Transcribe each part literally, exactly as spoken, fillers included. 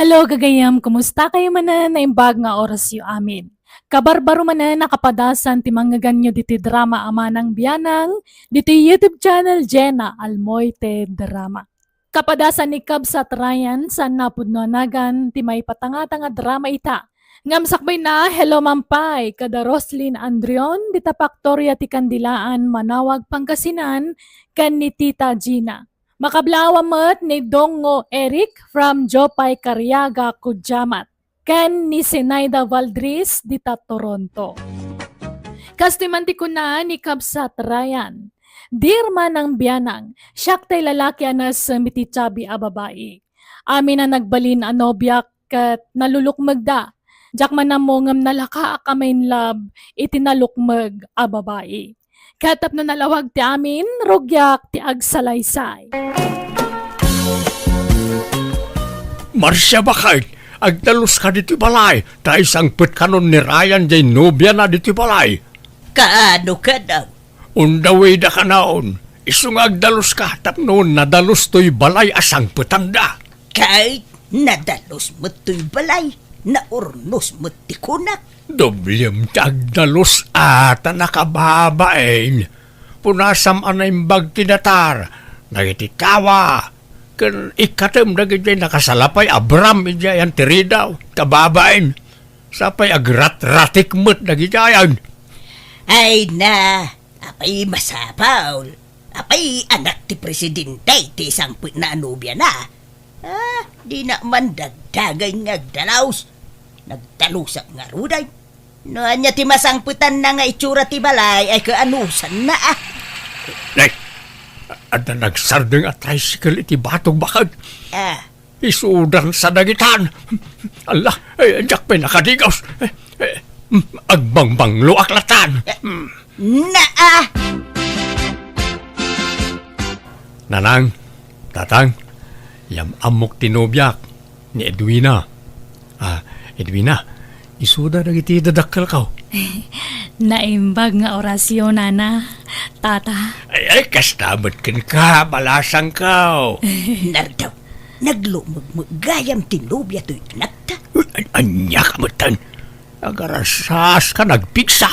Hello, gagayam. Kumusta kayo manen? Naimbag nga orasyo amin. Kabarbaro manen a kapadasan ti mangngeganyo ditoy drama a Manang Bianang, ditoy YouTube channel Jenna Almoite Drama. Kapadasan ni Kabsat Ryan, saan napudno a nagan ti maipatangtang a drama ita. Ngem sakbayna, hello man pay kada Roslyn Andrion, dita Paktoria ti Kandilaan, Manaoag, Pangasinan, ken ni Tita Gina. Makablaaw met ni Dongo Eric from Jopay Cariaga, Kudiamat, ken ni Zenaida Valdris dita Toronto. Kastoy man ti kuna ni Kabsat Ryan, "Dear Manang Bianang, siak tay lalaki a naisem iti chubby a babai. Amin a nagbalin a nobiak ket nalulukmegda. Diak man ammo ngem nalakaak a ma-inlove iti nalukmeg a babai. Ket tapno nalawag ti amin, rugiak ti agsalaysay." Marcia, baket, agdaluska ditoy balay, ta isangpetkanon ni Ryan jay nobiana ditoy balay. Kaano kano? Undawida kanaon. Isu nga agdaluska tapno nadalus toy balay a sangpetanda. Kay nadalus met toy balay, naurnos met ti kunak. Doblem ti agdalus a ta nakababain. Punasam a naimbag ti datar dagiti tawa, ken ikkatem dagidiay nakasalapay a bram idiay antiridaw, kababain. Sapay agratratik met dagidiayan. Ay na, apay masapul? Apay anak ti presidente ti sangpetna a nobiana? Ah, dina man dagdagen nga agdalus. Nagdalusak ngaruden. No ania ti masangpetanna nga itsura ti balay, ay kaanusanna, ah. Nay, adda nagsardeng a tricycle iti batog, baket. Ah. Isudan sa dagitan. Alla, eh, diak pay nakadigos. Eh, eh, agbangbangloak latan. Naa! Nanang, tatang, yam-ammok ti nobiak, ni Edwina. Ah, Edwina, isuda dagiti dadakkelko. Naimbag nga orasyo, nana, tata. Ay, ay, kasta met kenka, balasangko. Nardaw, naglukmeg met gayam ti nobia toy anakta. Uy, an-, ania ka metten? Agarasas ka nagpigsa.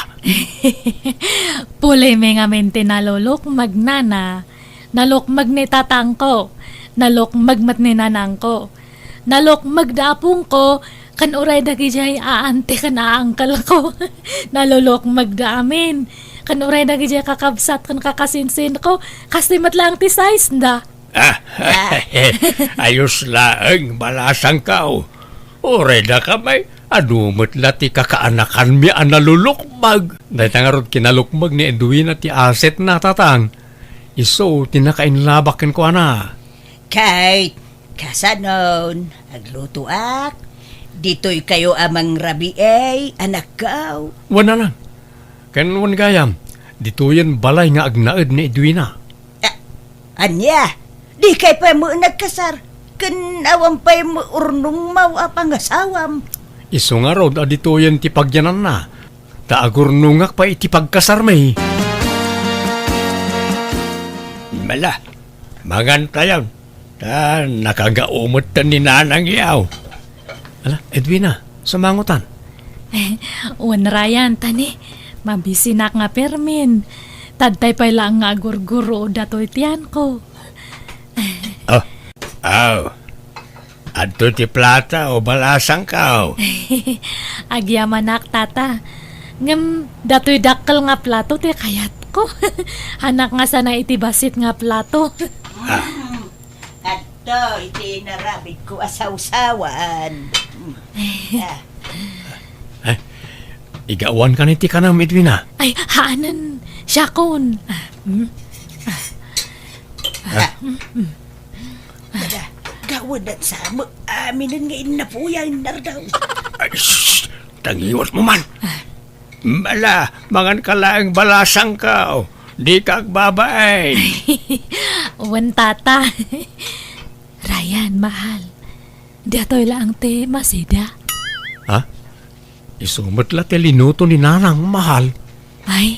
Pulimi ngamin ti nalulukmeg, nana. Nalukmeg ni tatangko. Nalukmeg met ni nanangko. Nalukmeg da apongko, ken uray dagidiay a-auntie ken a-uncleko. Nalulukmeg da amin. Ken uray dagidiay kakabsat ken kakasinsinko, kastoy met laeng ti size da. Ah, ayos laeng, balasangko. Uray dakayo met, adu met la ti kakaanakanmi a nalulukmeg. Dayta ngarud kinalukmeg ni Edwina ti asetna, tatang. Isu ti nakainlabak kenkuana. Kay, kasanon, aglutoak. Ditoykayo a mangrabii, anakko. Wen, nanang. Ken wen gayam, ditoyen balay nga agnaed ni Edwina. A-, ania? Dikay pay met nagkasar? Ken awan pay met urnongmo a pangasawam? Isu ngarud a ditoyen ti pagyananna, ta agurnongak pay iti pagkasarmi. Mala, mangantayon. Ta nakagao met ni nanang yaw. Ala, Edwina, sumangotan. Wen Ryan, tani, mabisinak nga permin. Tadtay pay laeng nga agurguro datoy tianko. Oh, aw. Adtoy ti plato, balasangko. Agyamanak, tata. Ngem datoy dakkel nga plato ti kayatko. Hanak nga sana iti bassit nga plato. Ah. Adtoy ti inarabidko a sawsawan. Ah. Eh, igawan kan iti kanam, Edwina. Ay, haanen, siakon. Ah, mm. Ah. Mm, mm. Ada, gawadan sa mo, aminen nga innapuyan, Nardaw. Ay, shh! Tangiwat mo man. Ah. Mala, mangan ka laeng balasangko. Dika agbabain. Wen, tata. Ryan, mahal. Datoy laeng ti masida. Ha? Isu met la ti linuto ni nanang, mahal. Ay,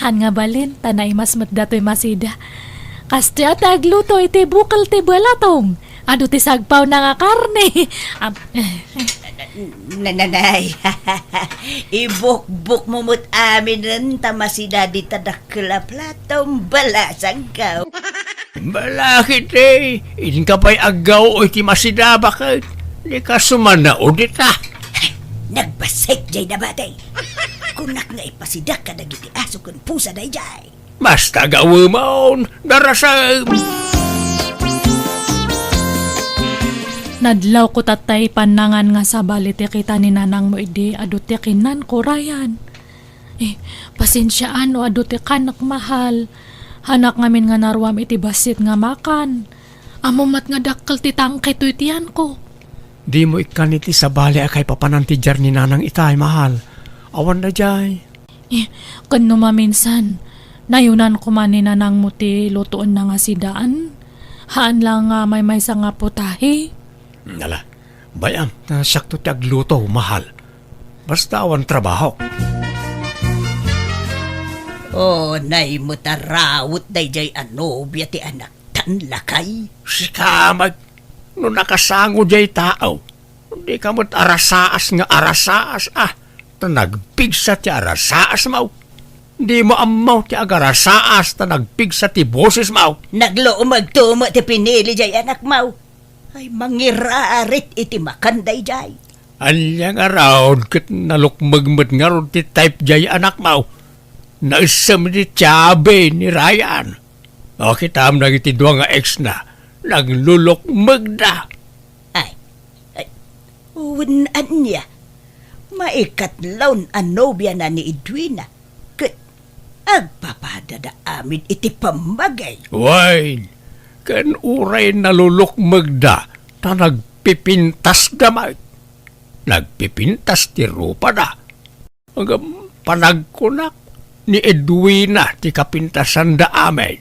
han nga balin, ta naimas met datoy masida. Kastoy a ti agluto iti bukel ti balatong. adu ti sagpawna nga karne. Ap-, Nananay, ibukbokmo met aminen ta masida dita dakkel a platom, balasangko. Balakid, eh, inka pay aggaw iti masida, baket. Di ka sumanaw dita. Nagbassit jay nabati. Kunak nga ipasidak kadagiti aso ken pusa dayjay. Basta gawemon, darasem! Nadlawko tattay pannangan nga sabali ti kita ni nanangmo idi adu ti kinanko, Ryan. Eh, pasensiaan no adu ti kanek, mahal. Hanak ngamin nga naruam iti bassit nga makan. Ammom met nga dakkel ti tangke toy tiyanko. Dimo ikkan iti sabali a kaipapanan ti diar ni nanang itay, mahal. Awan dayjay. Eh, ken no maminsan, nayunan koma ni nanangmo ti lutoenna nga sidaan? Haan la nga maymaysa nga putahe? Ala, bay-am, ta siakto ti agluto, mahal. Basta awan trabahok. Oh, nay met a rawet dayjay a nobia ti anaktan, lakay. Sika met, no nakasango jay tao, dika met arasaas nga arasaas, ah, ta nagpigsa ti arasaasmo. Dimo ammo ti agarasaas ta nagpigsa ti bosesmo. Naglumegto met ti pinili jay anakmo. Ay, mangirarit iti makan dayjay. Ania ngarud ket nalukmeg met ngarud ti type jay anakmo? Naessem iti tiabi ni Ryan. O, kitam dagiti dua nga ex na, naglulukmegda. Ay, ay, wen ania? Maikatlon a nobiana ni Edwina, ket agpapadada amin iti pammagay. Wen, ken uray nalulukmegda, ta nagpipintasda met. Nagpipintas ti rupada. Ngem panagkunak, ni Edwina ti kapintasanda amin.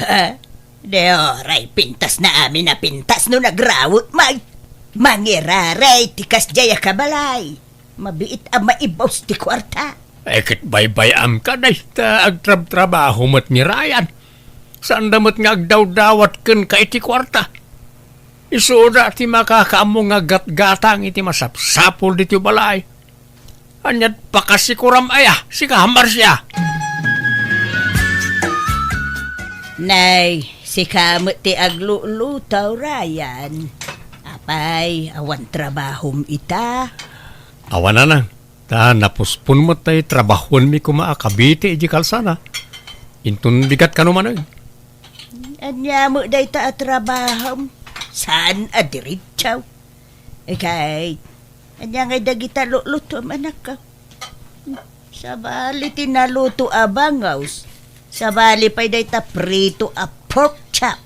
Ha? Di oray pintasna amin a pintas no nagrawet met. Mangiraray ti kasdiay a kabalay. Mabiit a maibus ti kuarta. Eh, ket baybay-amka dayta agtrabtrabaho met ni Ryan. Saanda met nga agdawdawat kenka iti kuarta. Isuda ti makakaammo nga gatgatang iti masapsapul ditoy balay. Ania't pakasikuram aya, sika, Marcia? Nay, sika met ti agluluto, Ryan. Apay, awan trabahom ita? Awan, nanang. Ta napuspon met tay trabahuenmi koma a kabiti iti kalsada. Inton bigat kano manen. Ania met dayta a trabahom? Saan a diretso? Ikay, ania ngay dagita lulutom, anakko? Sabali ti naluto a bangaws. Sabali pay dayta prito a pork chop.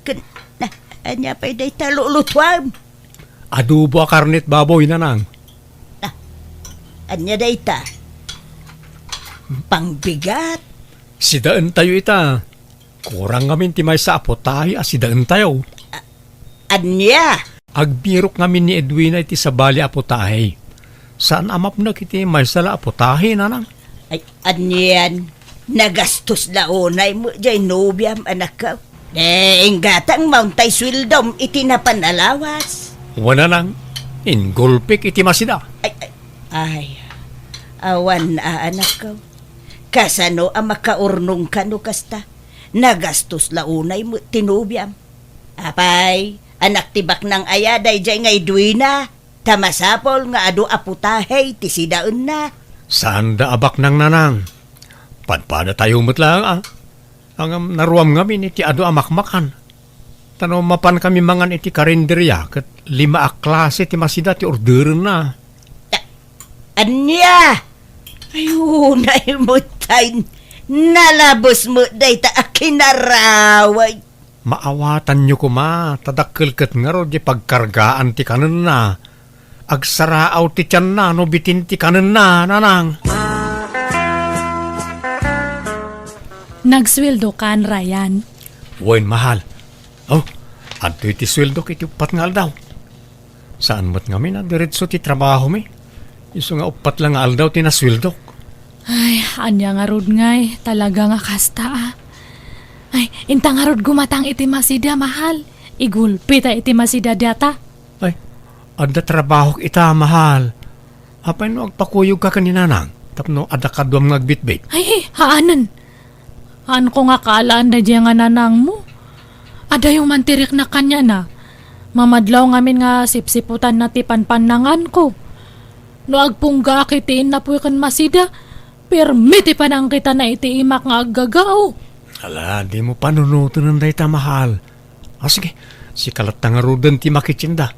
Ken, na, ania pay dayta lulutuam? Adobo a karnet baboy, nanang. Ah, ania dayta? Pangbigat. Sidaentayo ita. Kurang ngamin ti maysa a putahe a sidaentayo. A-, ania? Agbirok ngamin ni Edwina iti sabali a putahe. Saan a mapnek iti maysa la a putahe, nanang? Ay, anian? Nagastos la unay met jay nobiam, anakko. Eh, inggatang mauntay sueldom iti napan a lawas. Wen, nanang, inggulpik iti masida. Ay, ay, ay. Awan a, anakko. Kasano a makaurnongka no kasta? Nagastos la unay met ti nobiam. Apay, anak ti baknang aya dayjay nga Edwina, ta masapul nga adu a putahe ti sidaenna. Saanda a baknang, nanang. Padpadatayo met laeng a. Ngem naruam ngamin iti adu a makmakan. Ta no mapankami mangan iti karinderia, ket lima a klase ti masida ti orderenna. A-, ania? Ay, unay met tay nalabes met dayta a kinaraway. Maawatanyo koma, ta dakkel ket ngarud ti pagkargaan ti kanenna. Agsaraaw ti tianna no bitin ti kanenna, nanang. Nagsueldokan, Ryan? Wen, mahal. Oh, adtoy ti sueldok iti uppat nga aldaw. Saan met ngamin a diretso ti trabahomi. Isu nga uppat la nga aldaw ti nasueldok. Ay, ania ngarud ngay, talaga nga kasta a. Ay, inta ngarud gumatang iti masida, mahal. Igulpi ta iti masida data. Ay, adda trabahok ita, mahal. Apay no agpakuyogka ken ni Nanang tapno adda kaduam nga agbitbit? Ay, haanen. Haanko nga kaalaan daydiay nga nanangmo. Adayo man ti rikna kaniana. Mamadlaw ngamin nga sipsiputanna ti panpannanganko. No agpunggaak iti innapoy ken masida, pirmi ti panangkitana iti imak nga aggagao. Ala, dimo panunoten dayta, mahal. Ah, sige, sika latta ngaruden ti makitienda.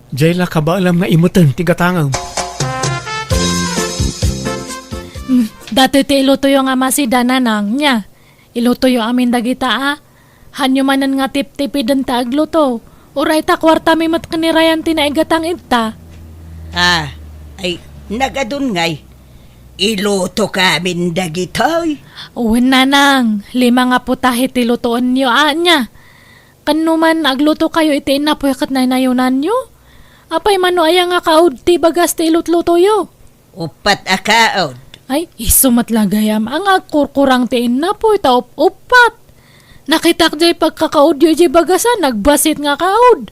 Diay la kabaelam nga imeten ti gatangem. Hmm, datoy ti ilutoyo nga masida, Nanang, nia. Ilutoyo amin dagita, a. Hanyo manen nga tiptipiden ta agluto. Uray ta kuartami met ken ni Ryan ti naigatang ita. Ah, ay, nagadun ngay. Ilutoka amin dagitoy. Wen, Nanang, lima nga putahe ti lutoenyo, ania. Ken no man aglutokayo iti innapoy ket naynayonanyo? Apay man no aya nga kaud ti bagas ti ilutlutoyo? Uppat a kaud. Ay, isu met la gayam a nga agkurkurang ti innapoy ta up-uppat. Nakitak diay pagkakaudyo idiay bagasan, nagbasit nga kaud.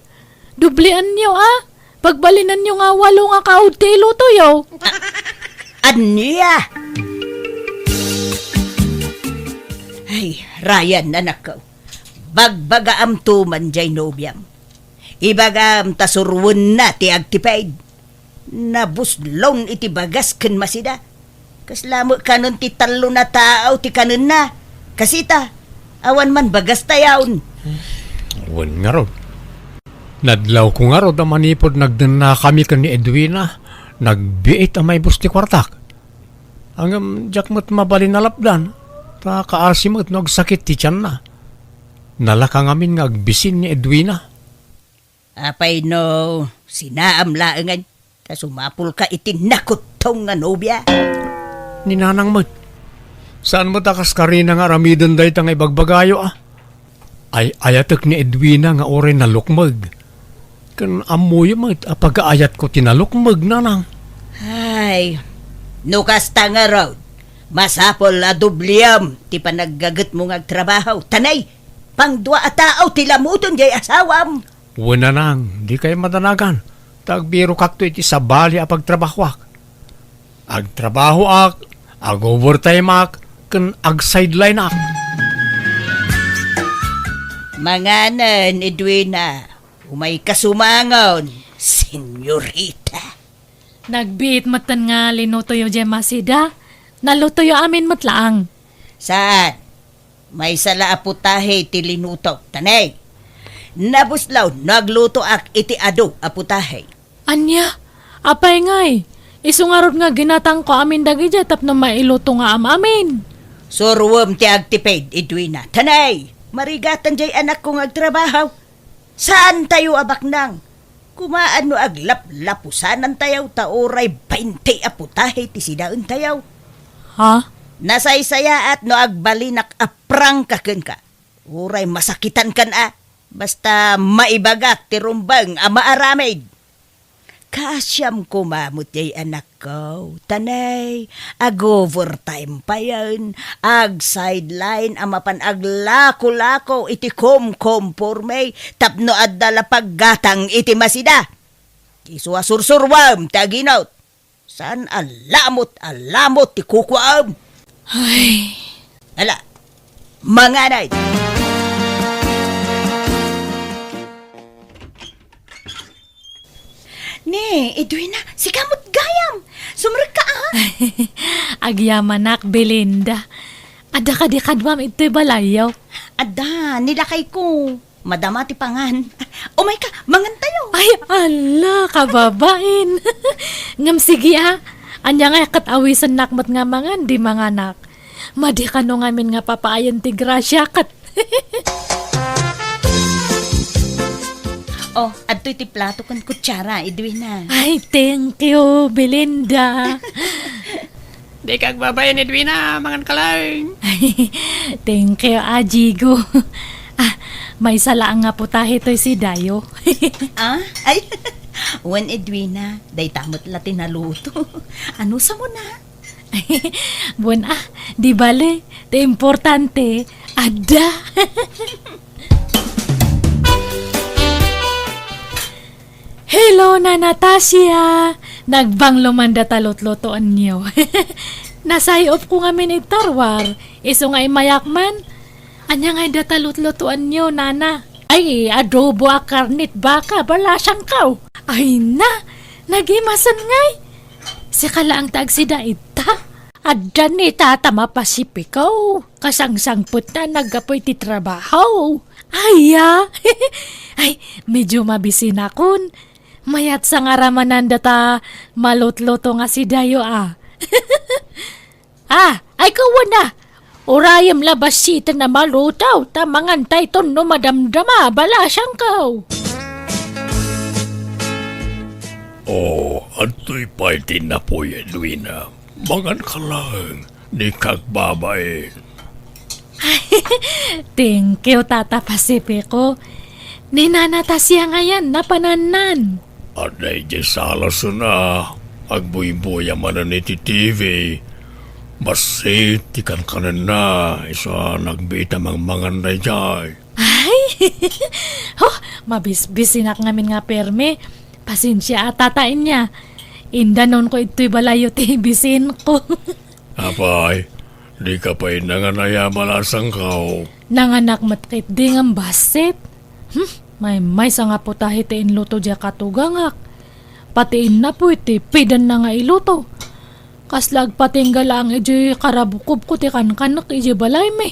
Dublianyo, a. Pagbalinanyo nga walo nga kaud ti ilutoyo. Ania? Ay, Ryan, anakko. Bagbagaamto man diay nobiam. Ibagam ta surwenna ti agtipid. Nabuslon iti bagas ken masida. Kasla met kanen ti tallo a tao ti kanenna. Kasita, awan man bagastayon. Wen ngarud. Nadlawko ngarud a manipud nagdennakami ken ni Edwina, nagbiit a maibus ti kuartak. Ngem diak met mabalin a lapdan, ta kaasi met no agsakit ti tianna. Nalaka ngamin nga agbisin ni Edwina. Apay no sinaam laengen ta sumapulka iti nakuttong nga nobia? Ni Nanang met. Saan met a kas karina nga aramiden dayta nga ibagbagayo, a? Ay-ayatek ni Edwina nga uray nalukmeg. Ken ammoyo met a pagaayatko ti nalukmeg, Nanang. Ay, no kasta ngarud, masapul a dubliam ti panaggagetmo nga agtrabaho. Ta nay, pangdua a tao ti lamuton diay asawam. Wen, Nanang, dikay madanagan, ta agbirokakto iti sabali a pagtrabahoak. Agtrabahoak, ag-overtimeak, ken ag-sidelineak. Manganen, Edwina. Umayka sumangon, senyorita. Nagbiit metten nga linutoyo diay masida. Nalutoyo amin met laeng. Saan? Maysa la a putahe ti linutok, ta nay, nabuslon no aglutoak iti adu a putahe. Ania? Apay ngay? Isu ngarud nga ginatangko amin dagidiay tapno mailuto nga am-amin. Suroem ti agtipid, Edwina. Ta nay, marigatan diay anakko nga agtrabaho. Saantayo a baknang. Kumaan no aglaplapusanantayo ta uray baynte a putahe ti sidaentayo. Ha? Nasaysayaat no agbalinak a prangka kenka. Uray masakitankan a, basta maibagak ti rumbeng a maaramid. Kaasiam koma met diay anakko, ta nay, ag-overtime payen, ag-sideline a mapan aglako-lako iti komkomporme tapno adda la paggatang iti masida. Isu a sursuruem ti aginot. Saan a lamot a lamot ti kukuaem. Ay. Ala, manganay. Ni, Edwina, sika met gayam. Sumrekka, a? Agyamanak, Belinda. Adda kadi kaduam idtoy balayyo? Adda, ni lakayko. Madama ti pangan. Umayka, mangantayo. Ay, ala, kababain. Ngem sige, a. Ania nga ket awisennak met nga mangan, di manganak. Madi kano ngamin nga papaayen ti grasia ket. Oh, adtoy ti plato ken kutsara, Edwina. Ay, thank you, Belinda. Dika agbabain, Edwina, manganka laeng. Thank you, a, Jigo. A, maysa laeng nga putahe toy sidayo. A? Ay, wen, Edwina, dayta met la ti naluto. Anusamon a? Wen, a, di bale, ti importante, adda. Hello, Nana Tasia! Nagbanglo man data lutlutoanyo. Nasayopko ngamin iti ruar, isu nga immayak man. Ania ngay data lutlutoanyo, Nana? Ay, adobo a karnet baka, balasangko. Ay na, nagimasen ngay. Sika laeng ti agsida ita. Adda ni Tata mapasipikaw. Kasangsangpetna naggapu iti trabaho. Aya! Ay, medyo mabisinakon. Mayat sa nga ramanan data malutluto nga sidayo, a. Ah, ay, kawan na. Urayem la basiten a maluto, ta mangantayton no madamdama, balasangko. Oh, adtoy pay ti napuy, Edwina. Mangan ka laeng, dika agbabain. Thank you, Tata Pacifico. Ni Nana Tasia ngayan, napanannan. Adda idiay sala suna, agbuybuya manen iti T V. Bassit ti kankanenna, isu a nagbiit a mangmangan daydiay. Ay! Oh, mabisbisinak ngamin nga permi. Pasensia a, Tata, ania. Indanonko itoy balayyo ti bisinko. Apay, dika pay nangan aya, balasangko? Nanganak met ketdi ngem bassit. Hmm, maymaysa nga putahe ti inluto diay katugangak. Pati innapuy ti pidanna nga iluto. Kasla agpatingga laeng idiay karabukobko ti kankanek idiay balaymi.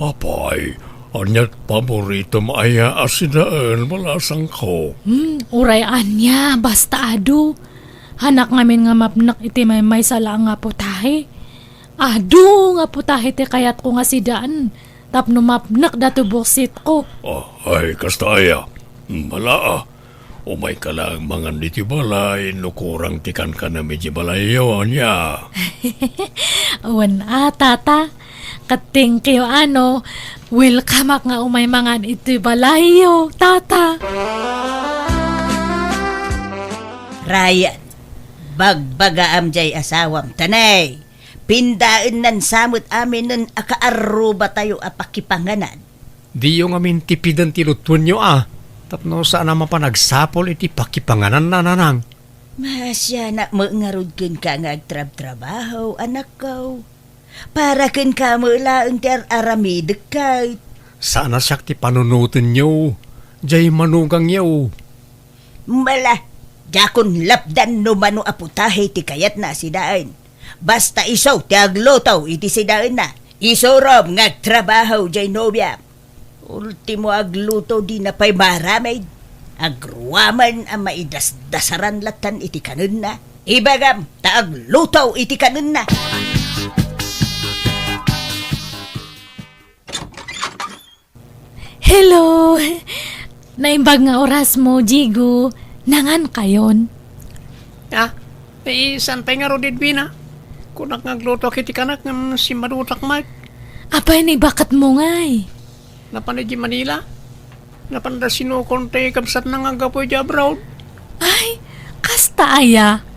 Apay, ania't paboritom aya a sidaen, balasangko? Hmm, uray ania, basta adu. Hanak ngamin nga mapnek iti maymaysa laeng nga putahe. Adu nga putahe ti kayatko nga sidaen tapno mapnek datoy buksitko. Ah, ay, kasta aya. Mala a. Umayka laeng mangan ditoy balay no kurang ti kankanem idiay balayyo, ania? Wen a, Tata. Ket thank you, ano. Welcomeak nga umay mangan itoy balayyo, Tata. Ryan, bagbagaam diay asawam, tanay. Pindaennan sa met aminen a kaarrubatayo a pakipanganan. Diyo ngamin tipiden ti lutuenyo a, tapno saan a mapan agsapul iti pakipangananna, nanang. Maasianak met ngarud kenka nga agtrabtrabaho, anakko. Para kenka met laeng ti ar-aramidek ket. Saan a siak ti panunotenyo, diay manugangyo. Mala, diakon lapdan no mano a putahe ti kayatna a sidaen. Basta isu ti agluto iti sidaenna. Isurom nga agtrabaho diay nobiam. Ultimo agluto dina pay maaramid. Agruaman a maidasdasaran lattan iti kanenna. Ibagam ta agluto iti kanenna. Hello! Naimbag nga orasmo, Jigo. Nangankayon? Ah, eh, saan pay ngarud, Edwina? Kunak nga aglutoak iti kanak ngem simmadutak met. Apay, ni baketmo ngay? Napan idiay Manila. Napanda sinukon ti kabsatna nga aggapu idiay abroad. Ay, kasta aya?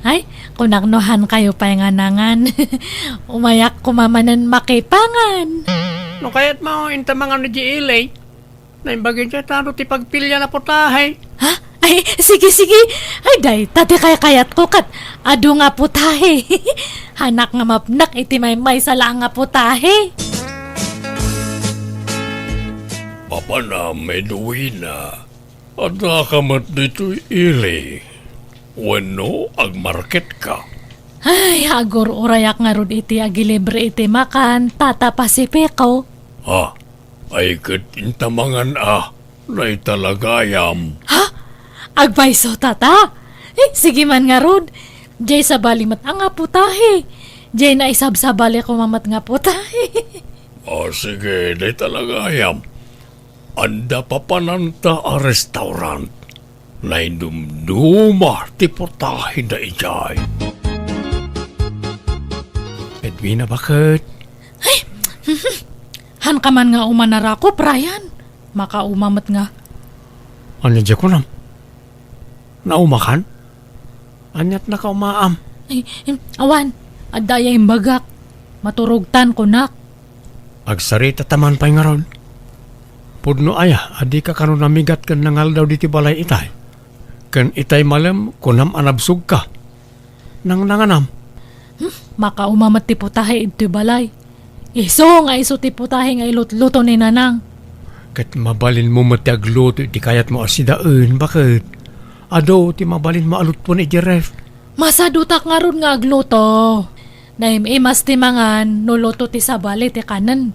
Ay, kunak no haankayo pay nga nangan. Umayak koma manen makipangan. No kayatmo, inta mangan idiay L A. Naimbag idiay ta adu ti pagpilian a putahe. Ha? Ay, sige, sige. Ay, dayta ti kaykayatko ket adu nga putahe. Hanak nga mapnek iti maymaysa laeng nga putahe. Papanam, Edwina. Addaka met ditoy ili. Wenno agmarketka? Ay, agur-urayak ngarud iti agilibre iti makan, Tata Pacifico. Ah, ay ket inta mangan a, naitalagayam. Ha? Agpayso, Tata? Eh, sige man ngarud. Diay sabali met a nga putahe. Diay naisabsabali koma met nga putahe. Ah, sige, naitalagayam. Adda papananta a restaurant. Naidumduma ti putaheda idiay. Edwina, baket? Ay! Haanka man nga umanarakup, Ryan. Makauma met nga. Ania diay kunam? Naumakan? Ania't nakaumaam? Ay, em, awan, adda aya imbagak. Maturogtan, kunak. Agsarita ta man pay ngarud. Pudno aya a dika kano namigat ken nangaldaw ditoy balay itay? Ken itay malem, kunam a nabsogka. Nangnanganam. Hmm, makauma met ti putahe idtoy balay. Isu nga isu ti putahe nga ilutluto ni Nanang. Ket mabalinmo met ti agluto iti kayatmo a sidaen, baket? Adu ti mabalinmo a lutuen idiay ref. Masadutak ngarud nga agluto. Naim-imas ti mangan no luto ti sabali ti kanen.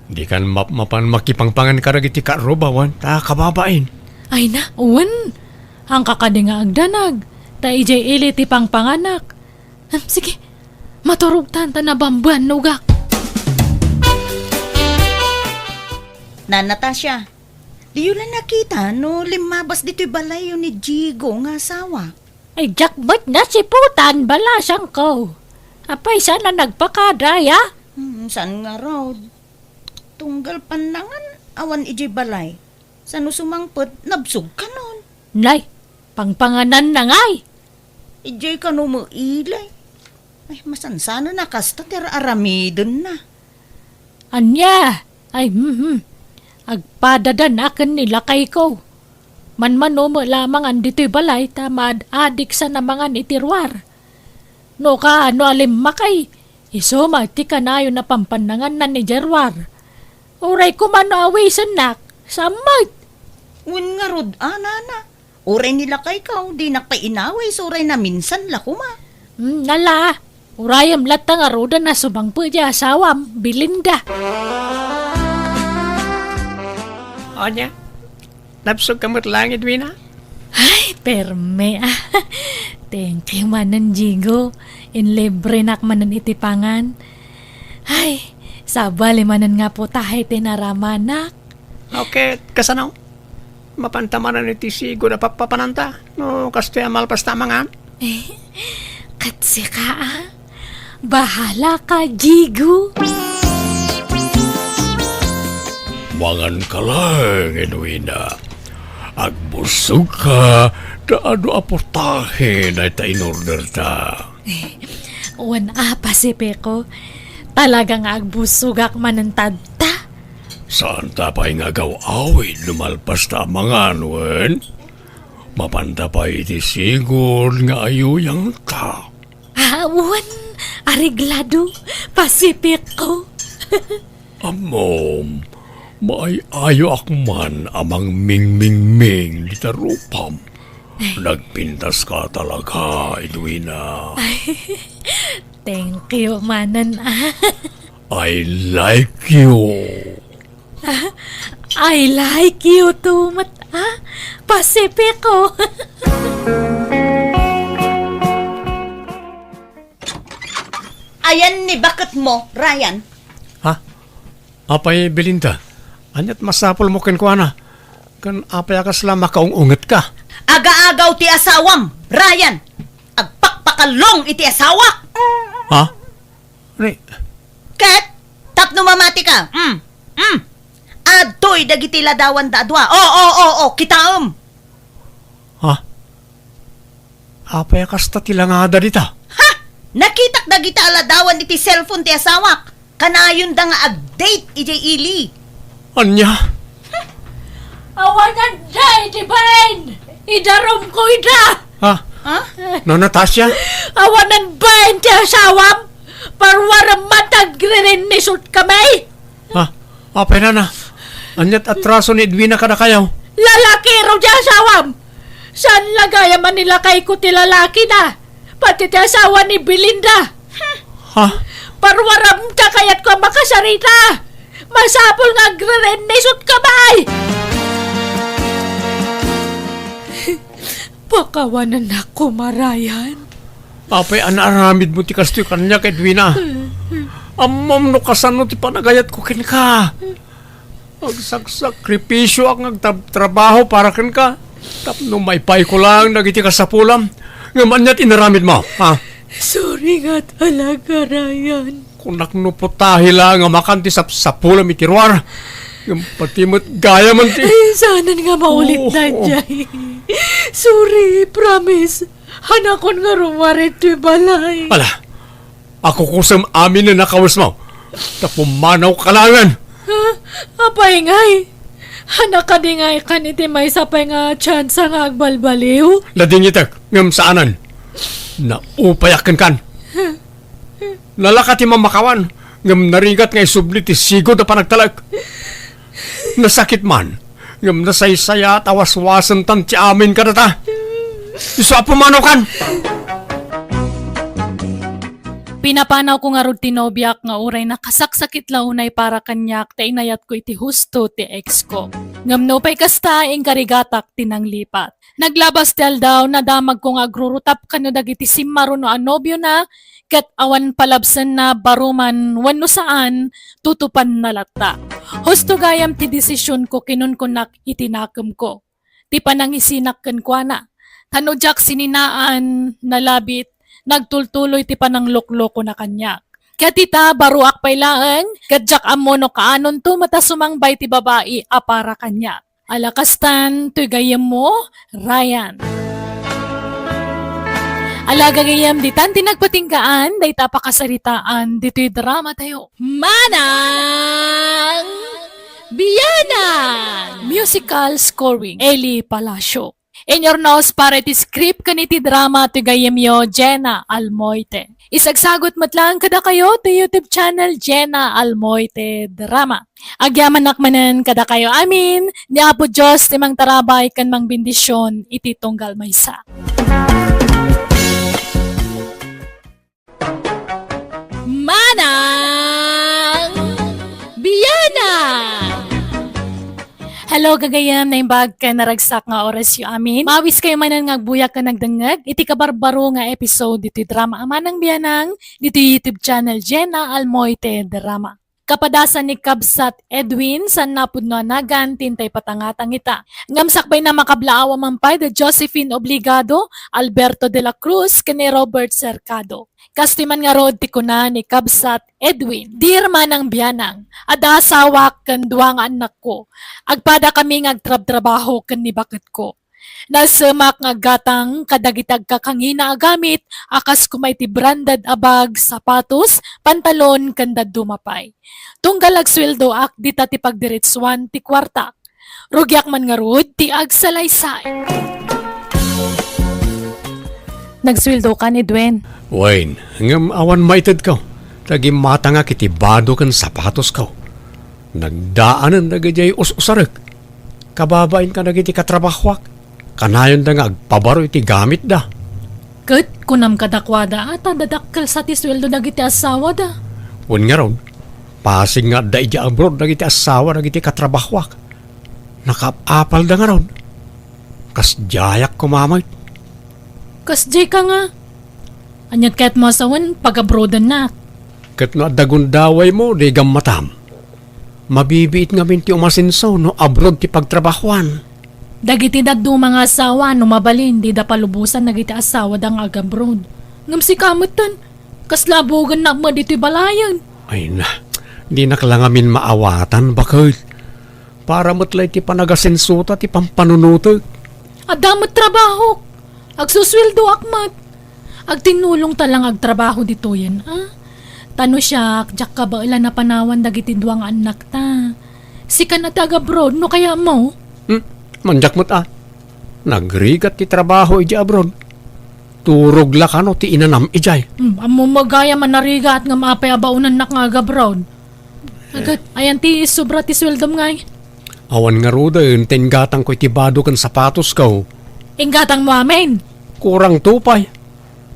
Dikan mapmapan makipangpangan kadagiti kaarrubawan, ta kababain. Ay na, wen. Angka kadi nga agdanag, ta idiay ili ti pangpanganak. Hmm, sige, maturogtan ta nabambanogak. Nan Natasha, diyo la nakita no limmabas ditoy balayyo ni Jigo nga asawa? Ay, diak met nasiputan, balasangko. Apay, saan a nagpakada, ya? Hmm, saan ngarud? Tunggal pannangan, awan idiay balay. Saan no sumangpet, nabsogkanon. Nay, pangpangananna ngay. Idiay kano met ili. Ay, masansanana kasta ti ar-aramidenna. Ania? Ay, hmm, hmm. Agpadadanaken ni lakayko. Manmano met lamangan ditoy balay ta maad-adik sa namangan iti ruar. No kaano a limmakay, isu met ti kanayon a pampannanganna idiay ruar. Uray koma no awisennak, saan met. Wen ngarud, a, nana. Uray ni lakayko, dinak pay inawis, uray naminsan la koma. Hmm, ala, urayem latta ngaruden a sumangpet ti asawam, Belinda. Ania? Nabsogka met laeng, Edwina? Ay, perme, ah. Thank you manen, Jigo. Inlibrenak manen iti pangan. Ay, sabali manen nga putahe ti naramanak. Okay, kasano? Mapanta manen iti sigo a pappapananta no kastoy a malpas ta mangan? Eh, ket sika, ah? Bahala ka, Jigo. Mangan ka laeng, Edwina. Agbusog ka, ta adu a putahe dayta in-order ta. Eh, wen a, Pacifico. Talaga nga agbusogak manen tadta. Saan ta pay nga agaw-awid no malpas ta mangan, wen? Mapanta pay iti sigud nga ayuyangta. Ah, wen, areglado, Pacifico. Ammom, maay-ayoak man a mangmingmingming dita rupam. Nagpintas ka talaga, Edwina. Ay, thank you manen, ah. I like you. Ah, I like you too met, ah, Pacifico. Ayan ni baketmo, Ryan. Ha? Apay, Belinda, ania't masapulmo kenkuana? Ken apay a kasla makaung-ungetka? Agaagaw ti asawam, Ryan! Agpakpakallong iti asawak! Ha? Ni Ket, tapno mamatika, mm, mm, adtoy dagiti ladawanda a dua. O, o, o, o, kitaem! Ha? Apay a kasta ti langada dita? Ha? Nakitak dagita a ladawan iti cellphone ti asawak. Kanayonda nga ag-date idiay ili. Ania? Awanan da iti bain! Idarumko ida! Ha? Ha? No, Natasha? Awanan bain ti asawam! Parwarem man ta agririnnisot kami! Ha? Apay nana? Ania't atraso ni Edwina kadakayo? Lalakiro ti asawam! Saan la gayam a ni lakayko ti lalakina? Pati ti asawa ni Belinda! Ha? Parwarem ta kayatko a makasarita! Masapul nga agririnnisot kami! Pakawanennak koma, Ryan. Apay a naaramidmo ti kastoy kaniak, Edwina? Ammom no kasano ti panagayatko kenka. Agsaksakripisioak nga agtab-, trabaho para kenka tapno maipayko laeng dagiti kasapulam. Ngem ania't inaramidmo, ha? Sorry nga talaga, Ryan. Kunak no putahe la nga makan ti sapsapulam iti ruar. Ngem pati met gayam ti Ay, saanen nga maulit Oo. na, Jay. Sorry, promise. Hanakon nga rummuar iti balay. Ala, akukusem amin a nakawesmo. Ta pumanaw ka laengen. Ha? Apay ngay? Hanaka di nga ikan iti maysa pay nga tsansa nga agbalbaliw? Ladingitek, ngem saanen. Naupayak kenkan. Nalaka ti mamakawan, ngem narigat nga isubli ti sigud a panagtalek. Nasakit man, ngem nasaysayaat a waswasentan ti amin kadata. Isu a pumanaw kan! Pinapanawko ngarud ti nobiak nga uray nakasaksakit la unay para kaniak ta inayatko iti husto ti ex ko. Ngem nupay kasta, inkarigatak ti nanglipat. Naglabas ti aldaw, nadamagko nga agrurutap kano dagiti simmaruno a nobiona, ket awan palabsenna, baro man wenno saan, tutupanna latta. Husto gayam ti desisionko, kinunkunak iti nakemko. Ti panangisinak kenkuana. Ta no diak sininaan, nalabit, nagtultuloy ti panangloklokona kaniak. Ket ita, baroak pay laeng, ket diak ammo no kaanonto met a sumangbay ti babai a para kaniak. Ala kastan, toy gayyemmo, Ryan. Ala gagayyem, ditan ti nagpatinggaan dayta a pakasaritaan ditoy dramatayo. Manang Bianang! Musical scoring, Eli Palacio. Inyurnos para iti script ken iti drama ti gayyemyo, Jenna Almoite. Isagsagut met laeng kadakayo ti YouTube channel, Jenna Almoite Drama. Agyamanak manen kadakayo amin, ni Apo Dios ti mangtarabay ken mangbendision iti tunggal maysa. Manang Bianang! Hello, gagayyem, naimbag ken naragsak nga orasyo amin. Maawis kayo manen nga agbuyak ken agdengngeg iti kabarbaro nga episode ditoy drama a Manang Bianang ditoy YouTube channel Jenna Almoite Drama. Kapadasan ni Kabsat Edwin, saan napudno a nagan ti intay patangatang ita. Ngem sakbayna, makablaaw a man pay da Josephine Obligado, Alberto de la Cruz, ken ni Robert Cercado. Kastoy man ngarud ti kuna ni Kabsat Edwin, "Dear Manang Bianang, adda asawak ken dua nga annakko. Agpadakami nga agtrabtrabaho ken ni baketko. Nasemak nga aggatang kadagiti agkakangina a gamit a kas kuma iti branded a bag, sapatos, pantalon, ken dadduma pay. Tunggal agsueldoak, dita ti pagdiretsuan ti kuartak. Rugiak man ngarud ti agsalaysay." Nagsueldokan, Edwin? Wen, ngem awan maitedko. Ta gimmatangak iti bado ken sapatosko. Nagdaanen dagidiay us-usarek. Kababain kadagiti katrabahoak. Kanayonda nga agpabaro iti gamitda. Ket kunam kadakuada a ta dadakkel sa ti sueldo dagiti asawada. Wen ngarud, pasig nga adda idiay abroad dagiti asawa dagiti katrabahoak. Nakaap-apalda ngarud. Kasdiayak koma met. Kasdiay ka nga. Aniat kayatmo a sawen, pagabroadennak? Ket no adda gundawaymo, di gammatam. Mabibiit ngamin ti umasenso no abroad ti pagtrabahoan. Dagiti dadduma nga asawa, no mabalin, dida palubosan dagiti asawada nga agabroad. Ngem sika metten, kasla abugennak met ditoy balayen? Ay na, dinak la ngamin maawatan, baket. Para met la iti panagasensota ti pampanunotek. Adda met trabahok. Agsusueldoak met. Agtinnulongta la nga agtrabaho ditoyen, a? Ta no siak, diak kabaelan a panawan dagiti dua nga annakta. Sika a ti agabroad, no kayatmo? Hmm, mandiak met a. Nagrigat ti trabaho idiay abroad. Turog la kano ti inanam idiay. Hmm, ammom gayam a narigat ngem apay a baonennak nga agabroad? Agat, ayan ti sobra ti sueldom ngay? Awan ngaruden, ta inggatangko iti bado ken sapatosko. Inggatangmo amin? Kurangto pay.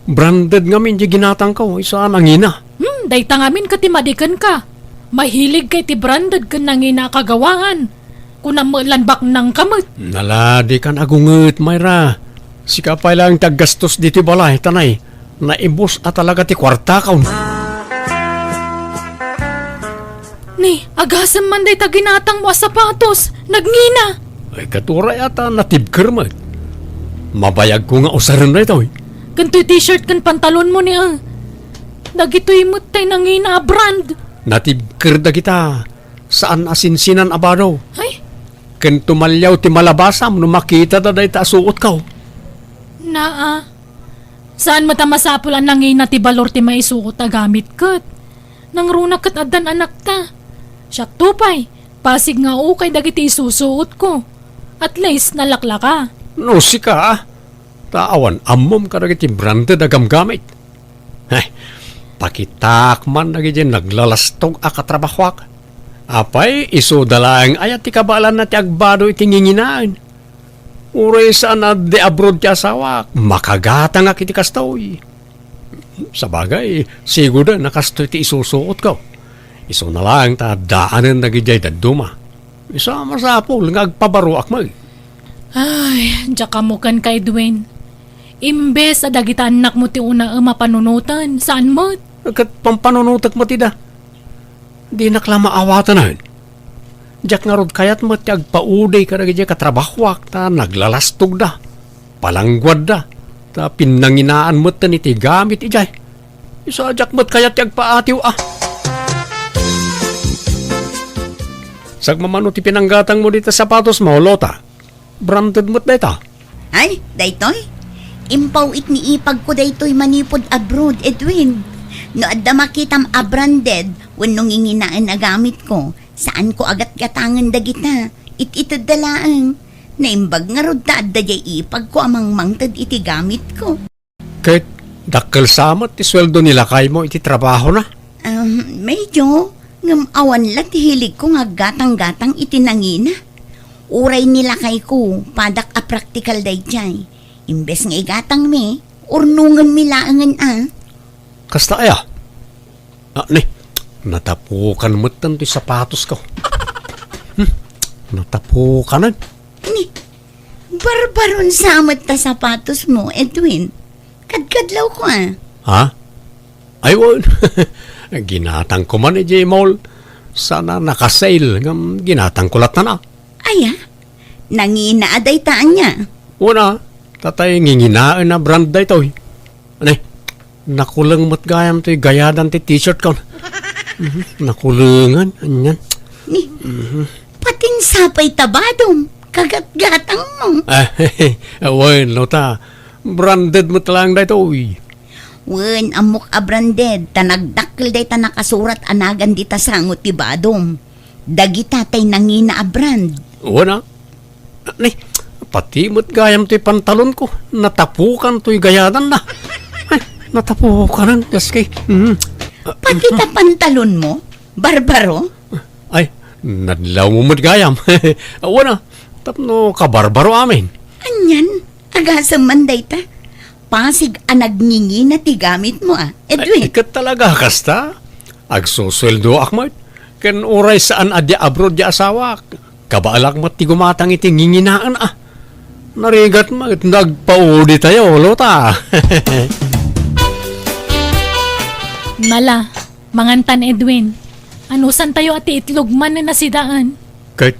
Branded ngamin ti ginatangko, isu a nangina. Hmm, dayta ngamin ket ti madi kenka. Mahilig kay ti branded ken nangina a kagawaan. Kunam met lan baknangka met. Naladi kan agunget, Myra. Sika pay laeng ti aggastos ditoy balay, ta nay, naibus a talaga ti kuartakon. Ni, agasem man dayta ginatangmo a sapatos, nagngina. Ay, ket uray a ta natibker met. Mabayagko nga usaren daytoy. Ken toy t-shirt ken pantalonmo ni, a. Dagitoy met tay nangina a brand. Natibker dagita. Saan a sinsinan a bado. Ay? Ken tumaliaw ti malabasam no makitada dayta a suotko. Naa. Saan met a masapul a nangina ti balor ti maisuot a gamit ket. Nangruna ket addan anakta. Siakto pay, Pasig nga ukay dagiti isusuotko. At least, nalaklaka. No sika, ta awan ammom kadagiti branded a gamgamit. Heh, pakitak man dagiti naglalastog a katrabahoak. Apay, isuda laeng aya ti kabaelanna ti agbado iti nginginaen? Uray saan a di abroad ti asawak, makagatangak iti kastoy. Sabagay, sigurda a kastoy ti isusuotko. Isuna laeng ta addaanen dagidiay dadduma. Isu a masapul nga agpabaroak met. Ay, diak ammo kenka, Edwin. Imbes a dagita annakmo ti unaem a panunoten, saan met? Ket pampanunotek met ida. Dinak la maawatanen. Diak ngarud kayat met ti agpaudi kadagiti katrabahoak ta naglalastogda, palangguadda, ta pinnanginaan metten iti gamit idiay. Isu a diak met kayat ti agpaatiw a. Sagmamano ti pinanggatangmo dita sapatosmo, Lota. Branded met dayta. Ay, daytoy? Impaw-it ni ipagko daytoy manipud abroad, Edwin. No adda makitam a branded wenno nginginaen a gamitko, saanko a gatgatangen dagita. It-itedda laeng. Naimbag ngarud ta adda diay ipagko a mangmangted iti gamitko. Ket dakkel sa met ti sueldo ni lakaymo iti trabahona? Um, medyo, ngem awan la ti hiligko nga aggatang-gatang iti nangina. Uray ni lakayko, padak a praktikal daydiay. Imbes nga igatangmi, urnongenmi laengen a. Kasta aya? Ah, ni, natapukan metten ti sapatosko. Hmm, natapukanen. Ni, barbaron sa met ta sapatosmo, Edwin. Kadkadlawko a. Ha? Ay, wen. Ginatangko man idiay mall. Saan a naka-sale ngem ginatangko latta a. Aya? Nangina a dayta ania? Wen a, tatay nginginaen a brand daytoy. Ani, nakuleng met gayam toy gayadan ti t-shirtkon. Mhm, nakulengen, anian. Ni, Mhm. Patin sapay ta badom, kagatgatangmo. Ah, wen, Lota. Branded met laeng daytoy. Wen, ammok a branded, ta nagdakkel dayta nakasurat a nagan dita sango ti badom. Dagita tay nangina a brand. Wen a. Ni, pati met gayam toy pantalonko, natapukan toy gayadanna. Ay, natapukanen, gaski. Mm. Pati ta pantalonmo, Barbaro? Ay, nadlawmo met gayam. Wen a, tapno kabarbaro amin. Anian, agasem man dayta. Pasig a nagngingina ti gamitmo a, Edwin. Ay, ket talaga kasta? Agsusueldoak met. Ken uray saan a di abroad di asawak, kabaelak met ti gumatang iti nginginaen a. Narigat met no agpauditayo, Lota. Nala, mangantan, Edwin. Anusantayo a ti itlog manen a sidaen? Ket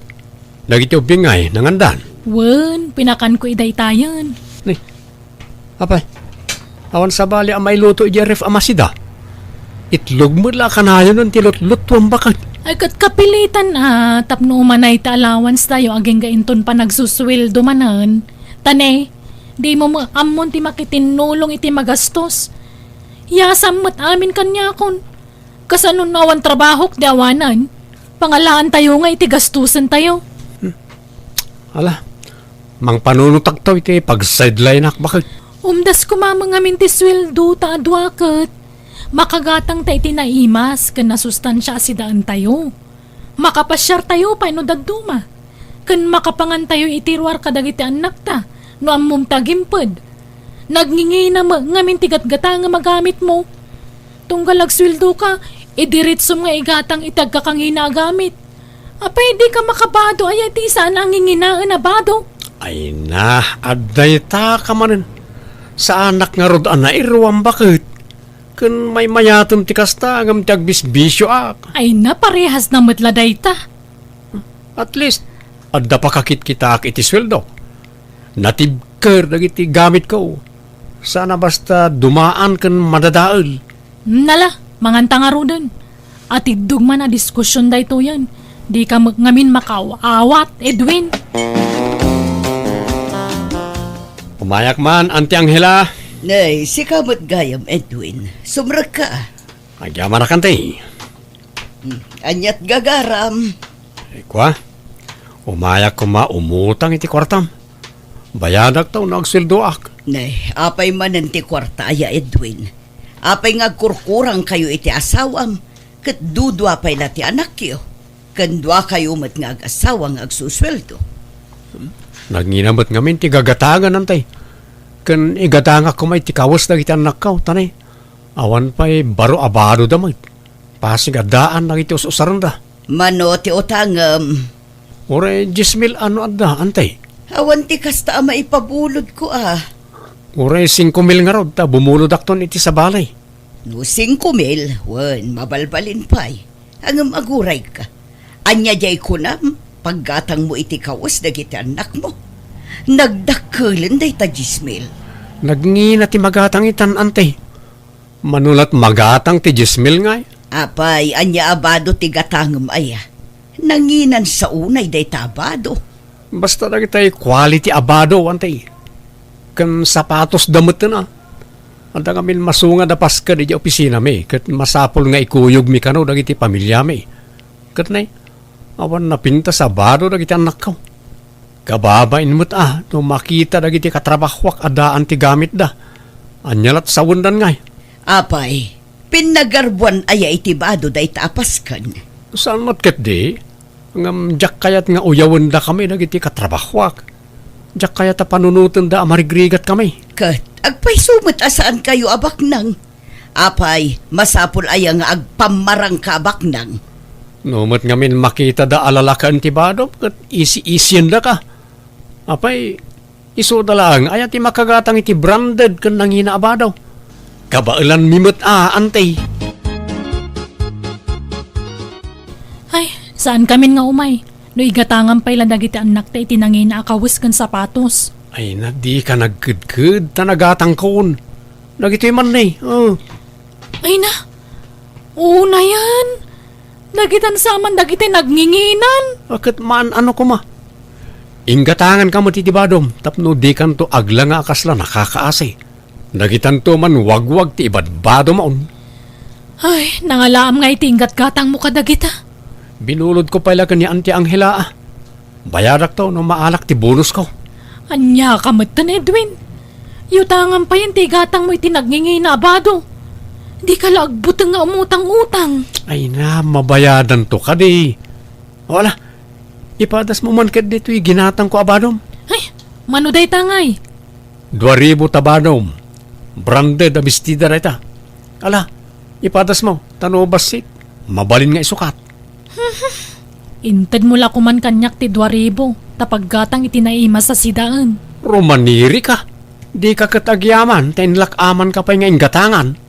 dagiti ubbing ngay, nangandan? Wen, pinakanko idaytayen. Ni, apay, awan sabali a mailuto idiay ref a masida. Itlog met la a kanayonen ti lutluttuam baket. Ay, ket kapilitan a tapno umanay ti allowance tayo agingga inton panagsusueldo manen. Ta ne, dimo met ammon ti makitinnulong iti magastos. Yasam met amin kaniakon. Kasano no awan trabahok di awanan? Pangalaantayo nga iti gastusentayo. Ala, mangpanunotakto iti pag-sideline-ak baket. Umdas koma ngamin ti sueldo ta adua ket makagatang ta iti naimas ken nasustansia a sidaentayo. Makapasiartayo pay no dadduma. Ken makapangantayo iti ruar kadagiti annakta no ammom ti agimped. Nagngingina met ngamin ti gatgatangem a gamitmo. Tunggal agsueldoka, idiritsom nga igatang iti agkakangina a gamit. Apay, dika makabado aya iti saan a nginginaen a bado? Ay na, adda ita ka manen. Saanak ngarud a nairuam baket. Ken maymayatem ti kasta ngem ti agbisbisioak. Ay na, parehas na met la dayta. At least, adda pakakitkitaak iti sueldo. Natibker dagiti gamitko. Saan a basta dumaan ken madadael. Nala, manganta ngaruden. Atiddog man a diskusion daytoyen. Dika met ngamin makaaw-awat, Edwin. Umayak man, Auntie Angela. Nay, sika met gayam, Edwin. Sumrekka. Agyamanak, Auntie. Hmm, aniat gagaram? Ay, kua, umayak koma umutang iti kuartam. Bayadakto no agsueldoak. Ne, apay manen ti kuarta aya, Edwin? Apay nga agkurkurangkayo iti asawam, ket dudua pay la ti anakyo, ken duakayo met nga agasawa nga agsusueldo? Nagngina met ngamin ti gagatangan, Antay. Ken igatangak koma iti kawes dagiti annakko, ta ne, awan pay baro a badoda met. Pasig a daan dagiti us-usarenda. Mano ti utangem? Uray dies mil a no adda, Antay. Awan ti kasta a maipabulodko a. Uray singko mil ngarud ta bumulodakton iti sabali. No singko mil, wen, mabalbalin pay. Ngem agurayka. Ania diay kunam, paggatangmo iti kawes dagiti annakmo? Nagdakkelen dayta dies mil. Nagngina ti magatang itan, Antay. Mano la't magatang ti dies mil ngay? Apay, ania a bado ti gatangem aya? Nanginan sa unay dayta a bado. Basta dagitay quality a bado, Antay. Ken sapatosda metten a. Adda ngamin masungad a pasked idiay opisinami, ket masapul nga ikuyogmi kano dagiti pamiliami. Ket ne, awan napintas a bado dagiti annakko. Kababain met a no makita dagiti katrabahoak a daan ti gamitda. Ania la't sawendan ngay? Apay, pinnagarbuan aya iti bado dayta a pasken? Saan met ketdi? Ngem diak kayat nga uyawendakami dagiti katrabahoak. Diak kayat a panunotenda a marigrigatkami. Ket agpayso met a saankayo a baknang. Apay, masapul aya nga agpammarangka a baknang? No met ngamin makitada a lalakaen ti badom ket isi-isiendaka. Apay, isuda laeng aya ti makagatang iti branded ken nangina a bado? Kabaelanmi met a, Antay. Ay, saankamin nga umay. No igatangan pay la dagiti annakta iti nangina a kawes ken sapatos. Ay na, dika nagkedked ta nagatangkon. Dagitoy man ne, oh. Ay na, unayen. Dagitan sa man dagiti nagnginginan. A, ket maan-ano koma. Inggatanganka met iti badom tapno dikanto aglanga a kasla nakakaasi. Dagitanto man wagwag ti ibadbadom a un. Ay, nangalaam nga iti inggatgatangmo kadagita. Binulodko pay la ken ni Auntie Angela a. Bayadakto no maalak ti bonusko. Ania ka metten, Edwin? Yutangan payen ti igatangmo iti nagngingina a bado. Dika la agbuteng nga umutang-utang. Ay na, mabayadanto kadi. O ala, ipadasmo man ket ditoy ginatangko a badom. Ay, mano dayta ngay? Dua ribu ta badom. Branded a bestida dayta. Ala, ipadasmo, ta no bassit, mabalin nga isukat. Intedmo la koman kaniak ti dua ribu, ta paggatang iti naimas a sidaen. Rumanirika. Dika ket agyaman, ta inlak-amanka pay nga inggatangan.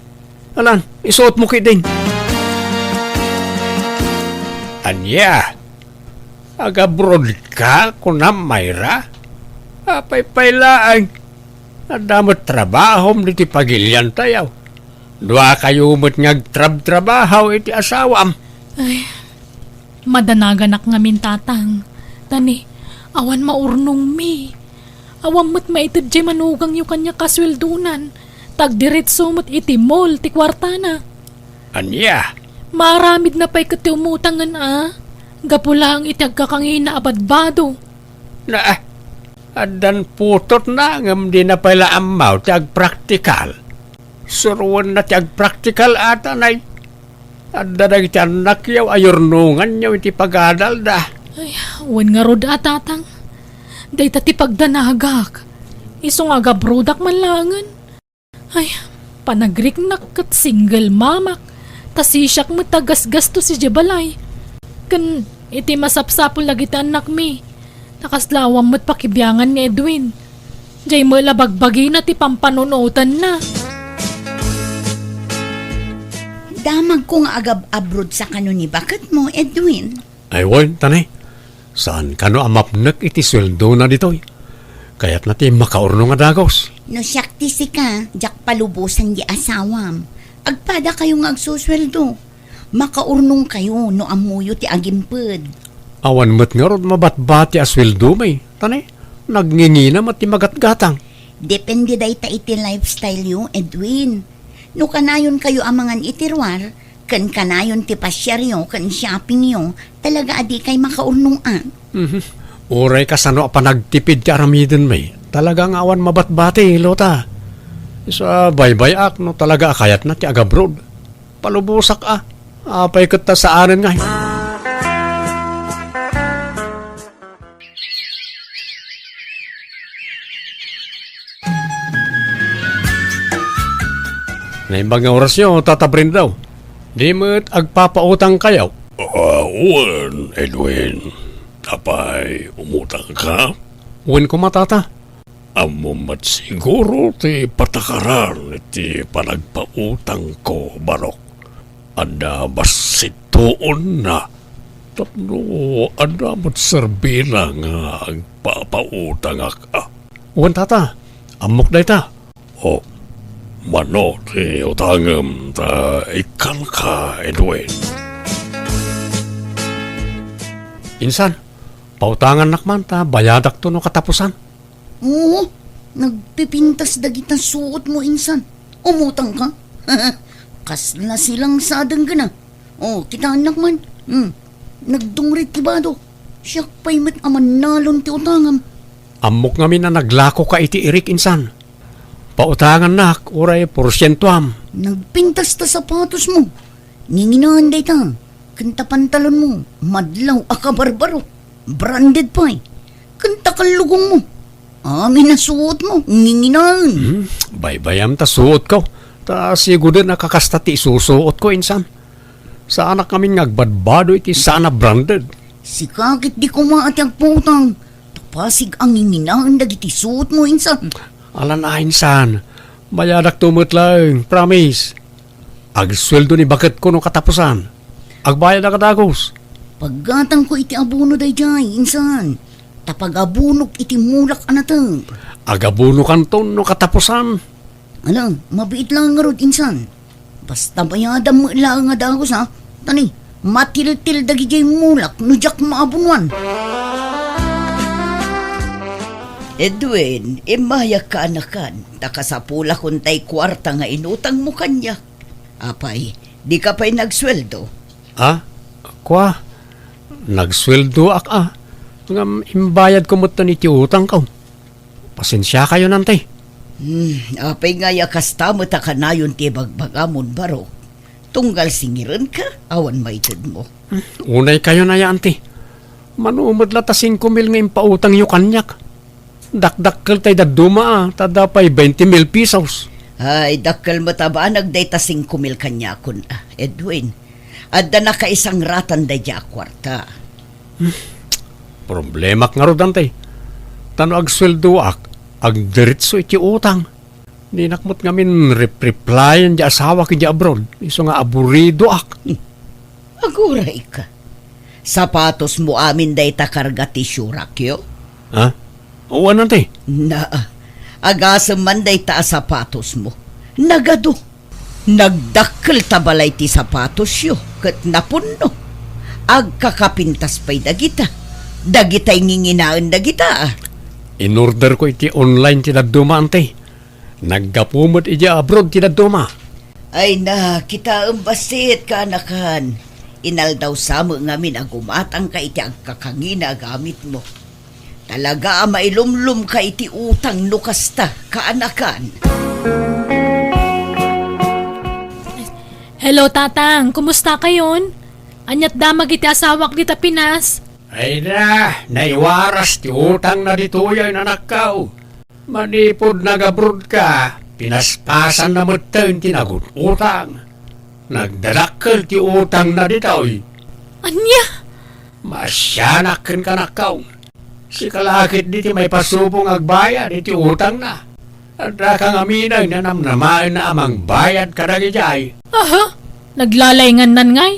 Alan, isuotmo ketdin. Ania? Agabrodka, kunam, Myra? Apay pay laeng. Adda met trabahom ditoy pagiliantayo. Duakayo met nga agtrabtrabaho iti asawam. Ay, madanaganak ngamin, Tatang. Ta ni, awan maurnongmi. Awan met maited diay manugangyo kaniak a sueldonan. Ta agdiretso met iti mall ti kuartana. Ania? Maaramidna pay ket ti umutangen a. Gapu laeng iti agkakangina a badbado. Na, addan putotna ngem dina pay la ammo ti agpraktikal. Suroenna ti agpraktikal a, Tanay. Adda dagiti annakyo a yurnonganyo iti pagadalda. Ay, wen ngarud a, Tatang. Dayta ti pagdanagak. Isu nga agabrodak man laengen. Ay, panagriknak ket single mamak, ta sisiak met ti agasgastos idiay balay. Ken iti masapsapul dagiti annakmi, ta kasla awan met pakibiangan ni Edwin. Diay met la bagbagina ti pampanunotenna. Damagko nga agab-abroad sa kano ni baketmo, Edwin. Ay, wen, Tanay. Saan kano a mapnek iti sueldona ditoy? Kayatna ti makaurnong a dagus. No siak ti sika, diak palubosan di asawam. Agpadakayo nga agsusueldo. Makaurnongkayo no ammoyo ti agimped. Awan met ngarud mabatbati a sueldomi, Tanay. Nagngingina met ti magatgatang. Depende dayta iti lifestyle yo, Edwin. No kanayonkayo a mangan iti ruar, ken kanayon ti pasiaryo ken shoppingyo, talaga a dikay makaurnong a. Mhm. Uray kasano a panagtipid ti aramidenmi, talaga nga awan mabatbati, Lota. Isu a baybay-ak no talaga a kayatna ti agabroad. Palubosak a. Apay ket ta saanen ngay? Naimbag nga orasyo, Tata Brendo. Di met agpapautangkayo? Ah, wen, Edwin. Apay, umutangka? Wen koma, Tata. Ammom met siguro ti patakaran iti panagpautangko, Barok. Adda bassit tuonna. Tapno adda met serbina nga agpapautangak a. Wen, Tata. Ammok dayta. O, mano ti utangem ta ikkanka, Edwin? Insan, pautangannak man ta bayadakto no katapusan. Oo, nagpipintas dagita suotmo, insan. Umutangka? Kasla silang sa denggana. O, kitaennak man. Hmm. Nagdungrit ti bado. Siak pay met a mannalon ti utangam. Ammok ngamin a naglakoka iti irik, insan. Pautangannak, uray porsientoam. Nagpintas ta sapatosmo. Nginginaen dayta. Ken ta pantalonmo, madlaw a kabarbaro. Branded pay. Ken ta kallugongmo. Amin a suotmo, nginginaen. Hmm, baybayam ta suotko. Ta siguden a kakasta ti isusuotko, insan. Saanak ngamin nga agbadbado iti saan a branded. Sika ket di koma a ti agpautang. Ta pasig a nginginaen dagiti suotmo, insan. Alan a, insan. Bayadakto met laeng, promise. Agsueldo ni baketko no katapusan. Agbayadak a dagus. Paggatangko iti abono daydiay, insan. Ta pagabonok iti mulak a nateng. Agabonokanton no katapusan. Ala, mabiit laeng ngarud, insan. Basta bayadam met laeng a dagus, ha? Ta ni, matiltil dagidiay mulak no diak maabonoan. Edwin, immayak kaanakan, ta kasapulakon tay kuarta nga inutangmo kaniak. Apay, dika pay nagsueldo? Ah, kua, nagsueldoak a. Ngem imbayadko metten iti utangko. Pasensiakayon, anti. Hmm, apay ngay a kasta met a kanayon ti ibagbagamon, Barok? Tunggal singirenka, awan maitedmo. Hmm, unaykayon aya, anti. Mano met la ta singko mil nga impautangyo kaniak. Dakdakkel tay dadduma a, ta adda pay twenty mil pesos. Ay, dakkel met a banag dayta singko mil kaniakon a, Edwin. Adda nakaisangratan daydiay a kuarta. Hmm. Problemak ngarud, anti. Ta no agsueldoak, agdiretso iti utang. Dinak met ngamin rep-replyan di asawak idiay abroad, isu nga aburidoak. Hmm. Agurayka. Sapatosmo amin dayta karga ti siurakyo? Ha? Wen, anti. Naa. Agasem man dayta a sapatosmo. Nagadu. Nagdakkel ta balay ti sapatosyo ket napunno. Agkakapintas pay dagita. Dagitay nginginaen dagita. Inorderko iti online ti dadduma, anti. Naggapu met idiay abroad ti dadduma. Ay na, kitaem bassit, kaanakan. Inaldaw sa met ngamin a gumatangka iti agkakangina a gamitmo. Talaga a mailumlomka iti utang no kasta, kaanakan. Hello, Tatang. Kumusta kayon? Aniat damag iti asawak dita Pinas? Ay na, naiwaras ti utangna ditoy a inanakko. Manipud nag-abroad ka, pinaspasanna metten ti nagut-utang. Nagdadakkel ti utangna ditoy. Ania? Maasianak kenka, anakko. Sika la ketdi ti maipasubo nga agbayad iti utangna. Addaka ngamin a namnamaenna a mangbayad kadagidiay. Aha? Naglalaingannanna ngay?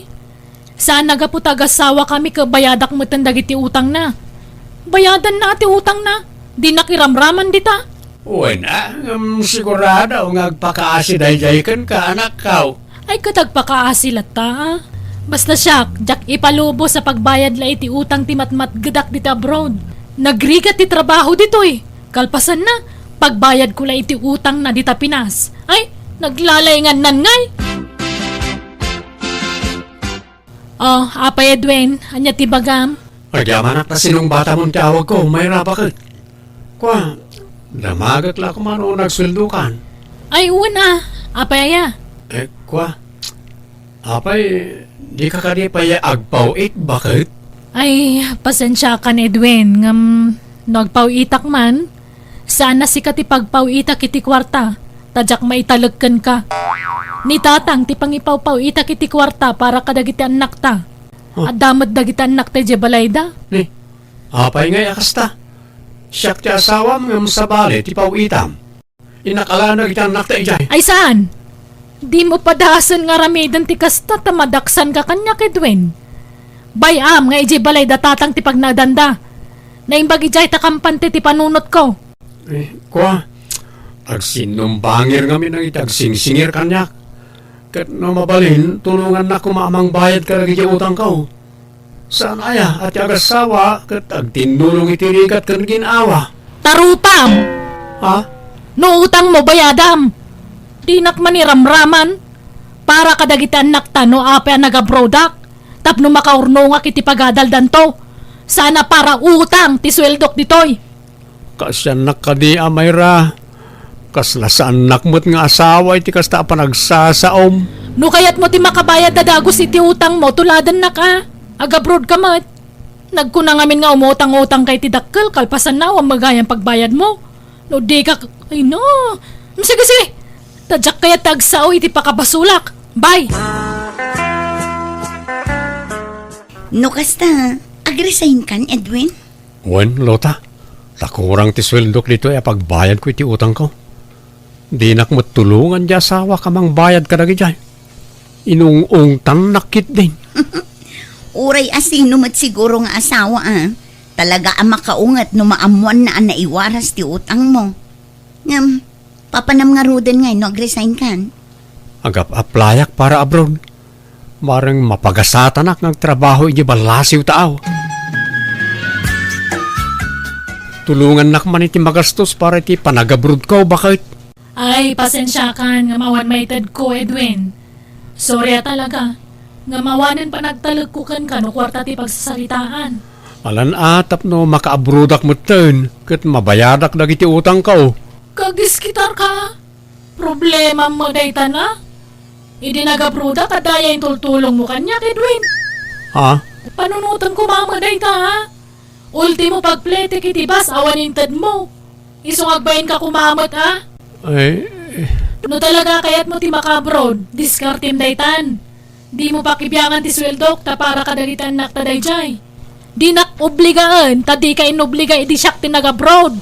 Saan a gapu ta agasawakami ket bayadak metten dagiti utangna. Bayadanna ti utangna. Dinak iramraman dita. Wen a, ngem sigurado nga agpakaasi daydiay kenka, anakko. Ay, ket agpakaasi latta, a. Basta siak, diak ipalubos a pagbayad la iti utang ti matmatgedak dita abroad. Nagrigat ti trabaho ditoy. Kalpasanna, pagbayadko la iti utangna dita Pinas. Ay, naglalaingannanna ngay. Oh, apay Edwin, ania ti bagam? Agyamanak ta sinungbatamon ti awagko, Mayra, baket. Kua, damagek la koma no nagsueldokan. Ay, wen a. Apay aya? Eh, kua, apay, dika kadi pay agpaw-it, baket? Ay, pasensiakan, Edwin, ngem no agpaw-itak man, saan a sika ti pagpaw-itak iti kuarta, ta diak maitalek kenka. Ni tatang ti pangipawpaw-itak iti kuarta para kadagiti annakta. Huh? Adda met dagiti annakta idiay balayda. Ni, apay ngay a kasta? Siak ti asawam ngem sabali ti paw-itam. Innak ala dagiti annakta idiay. Ay saan? Dimo padasen nga aramiden ti kasta ta madaksanka kaniak, Edwin. Bay-am nga idiay balayda tatang ti pagnaedanda. Naimbag idiay ta kampante ti panunotko. Eh, kua, agsinumbangir ngamin dagiti agsingsingir kaniak. Ket no mabalin, tulongannak koma a mangbayad kadagiti utangko. Saan aya a ti agassawa ket agtinnulong iti rigat ken gin-awa? Ta rupam! Ha? No utangmo, bayadam! Dinak maniramraman para kadagiti annakta no apay a nagabrodak tapno makaurnongak iti pagadaldanto. Saan a para utang ti sueldok ditoy. Kaasiannak kadi a, Mayra? Kasla saannak met nga asawa iti kasta a panagsasaom. No kayatmo ti makabayad a dagus iti utangmo, tuladennak a. Agabrodka met. Nagkuna ngamin nga umutang-utangka iti dakkel, kalpasanna, awan met gayam pagbayadmo. No dika, ay no. Sige, sige. Ta diak kayat ti agsao iti pakabasolak. Bye! No kasta, agresign kan, Edwin? Wen, Lota, ta kurang ti sueldok ditoy a pagbayadko iti utangko. Dinak met tulongan ti asawak a mangbayad kadagidiay. Inung-ungtannak ketdin. Uray a sino met siguro nga asawa a talaga a makaunget no maammoanna a naiwaras ti utangmo. Ngem, papanam ngaruden ngay no agresign kan? Agap-applyak para abroad. Bareng mapagasatanak nga agtrabaho idiay ballasiw ta aw. Tulongannak man iti magastos para iti panagabrodko, baket. Ay, pasensiakan ngem awan maitedko, Edwin. Sorry a talaga. Ngem awanen panagtalekko kenka no kuarta ti pagsasaritaan. Alan a tapno makaabrodak metten ket mabayadak dagiti utangko. Kagdiskitarka? Problemam met dayta na? Idi nagabrodak, adda aya intultulongmo kaniak, Edwin? Ha? Panunotem koma met dayta, ha? Ultimo, pagpletek iti bus, awan intedmo. Isu nga agbainka koma met, a? Ay, eh. No talaga kayatmo ti maka-abroad, diskartem daytan. Dimo pakibiangan ti sueldok ta para kadagiti annakta daydiay. Dinak obligaen, ta dika inobliga idi siak ti nag-abroad.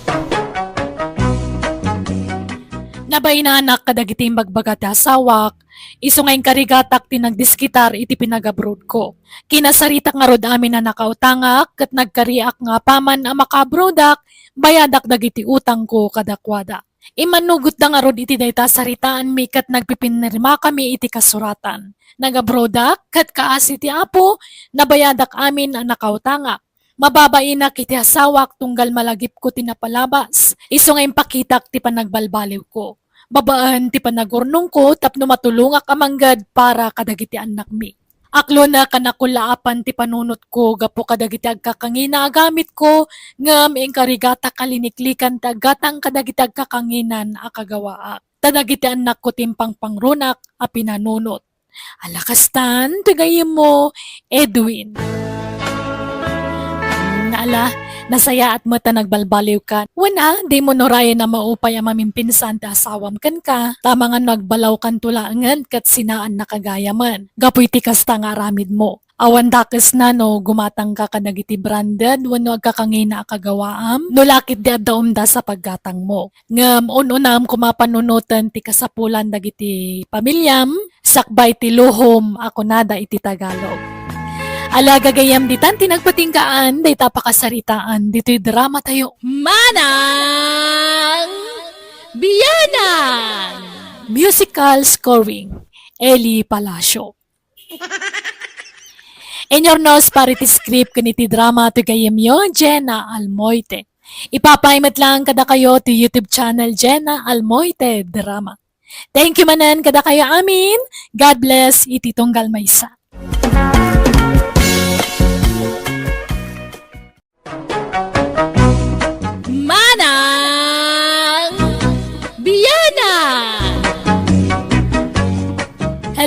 Nabainanak kadagiti imbagbaga ti asawak, isu nga inkarigatak ti nagdiskitar iti pinag-abroadko. Kinasaritak ngarud amin a nakautangak ket nagkariak nga apaman a makaabroadak, bayadak dagiti utangko kadakuada. Immannugotda ngarud iti dayta a saritaanmi ket nagpipinirmakami iti kasuratan. Nagabroadak ket kaasi ti Apo, nabayadak amin a nakautangak. Mababainak iti asawak tunggal malagipko ti napalabas, isu nga impakitak ti panagbalbaliwko. Babaen ti panagurnongko tapno matulongak a mangged para kadagiti annakmi. Aklonek a nakullaapan ti panunotko gapu kadagiti agkakangina a gamitko, ngem inkarigatak a liniklikan ti aggatang kadagiti agkakanginan a kagawaak. Ta dagiti annakko ti impangpangrunak a pinanunot. Ala kastan ti gayyemmo, Edwin. Mm, ala, nasayaat met ta nagbalbaliwka. Wen a, dimo nurayen a maupay a mamimpinsan ti asawam kenka. Tama nga no agbalawkanto laengen ket sinaannaka gayamen. Gapu iti kasta nga aramidmo. Awan dakesna no gumatangka kadagiti branded wenno agkakangina a kagawaam, no la ketdi adda umdas a paggatangmo. Ngem un-unam koma panunoten ti kasapulan dagiti pamiliam, sakbay ti luhom a kunada iti Tagalog. Ala, gagayyem, ditan ti nagpatinggaan dayta a pakasaritaan ditoy dramatayo. Manang Bianang! Musical scoring, Eli Palacio. Inyurnos para iti script ken iti drama ti gayyemyo, Jenna Almoite. Ipapay met laeng kadakayo ti YouTube channel, Jenna Almoite Drama. Thank you manen kadakayo amin. God bless iti tunggal maysa.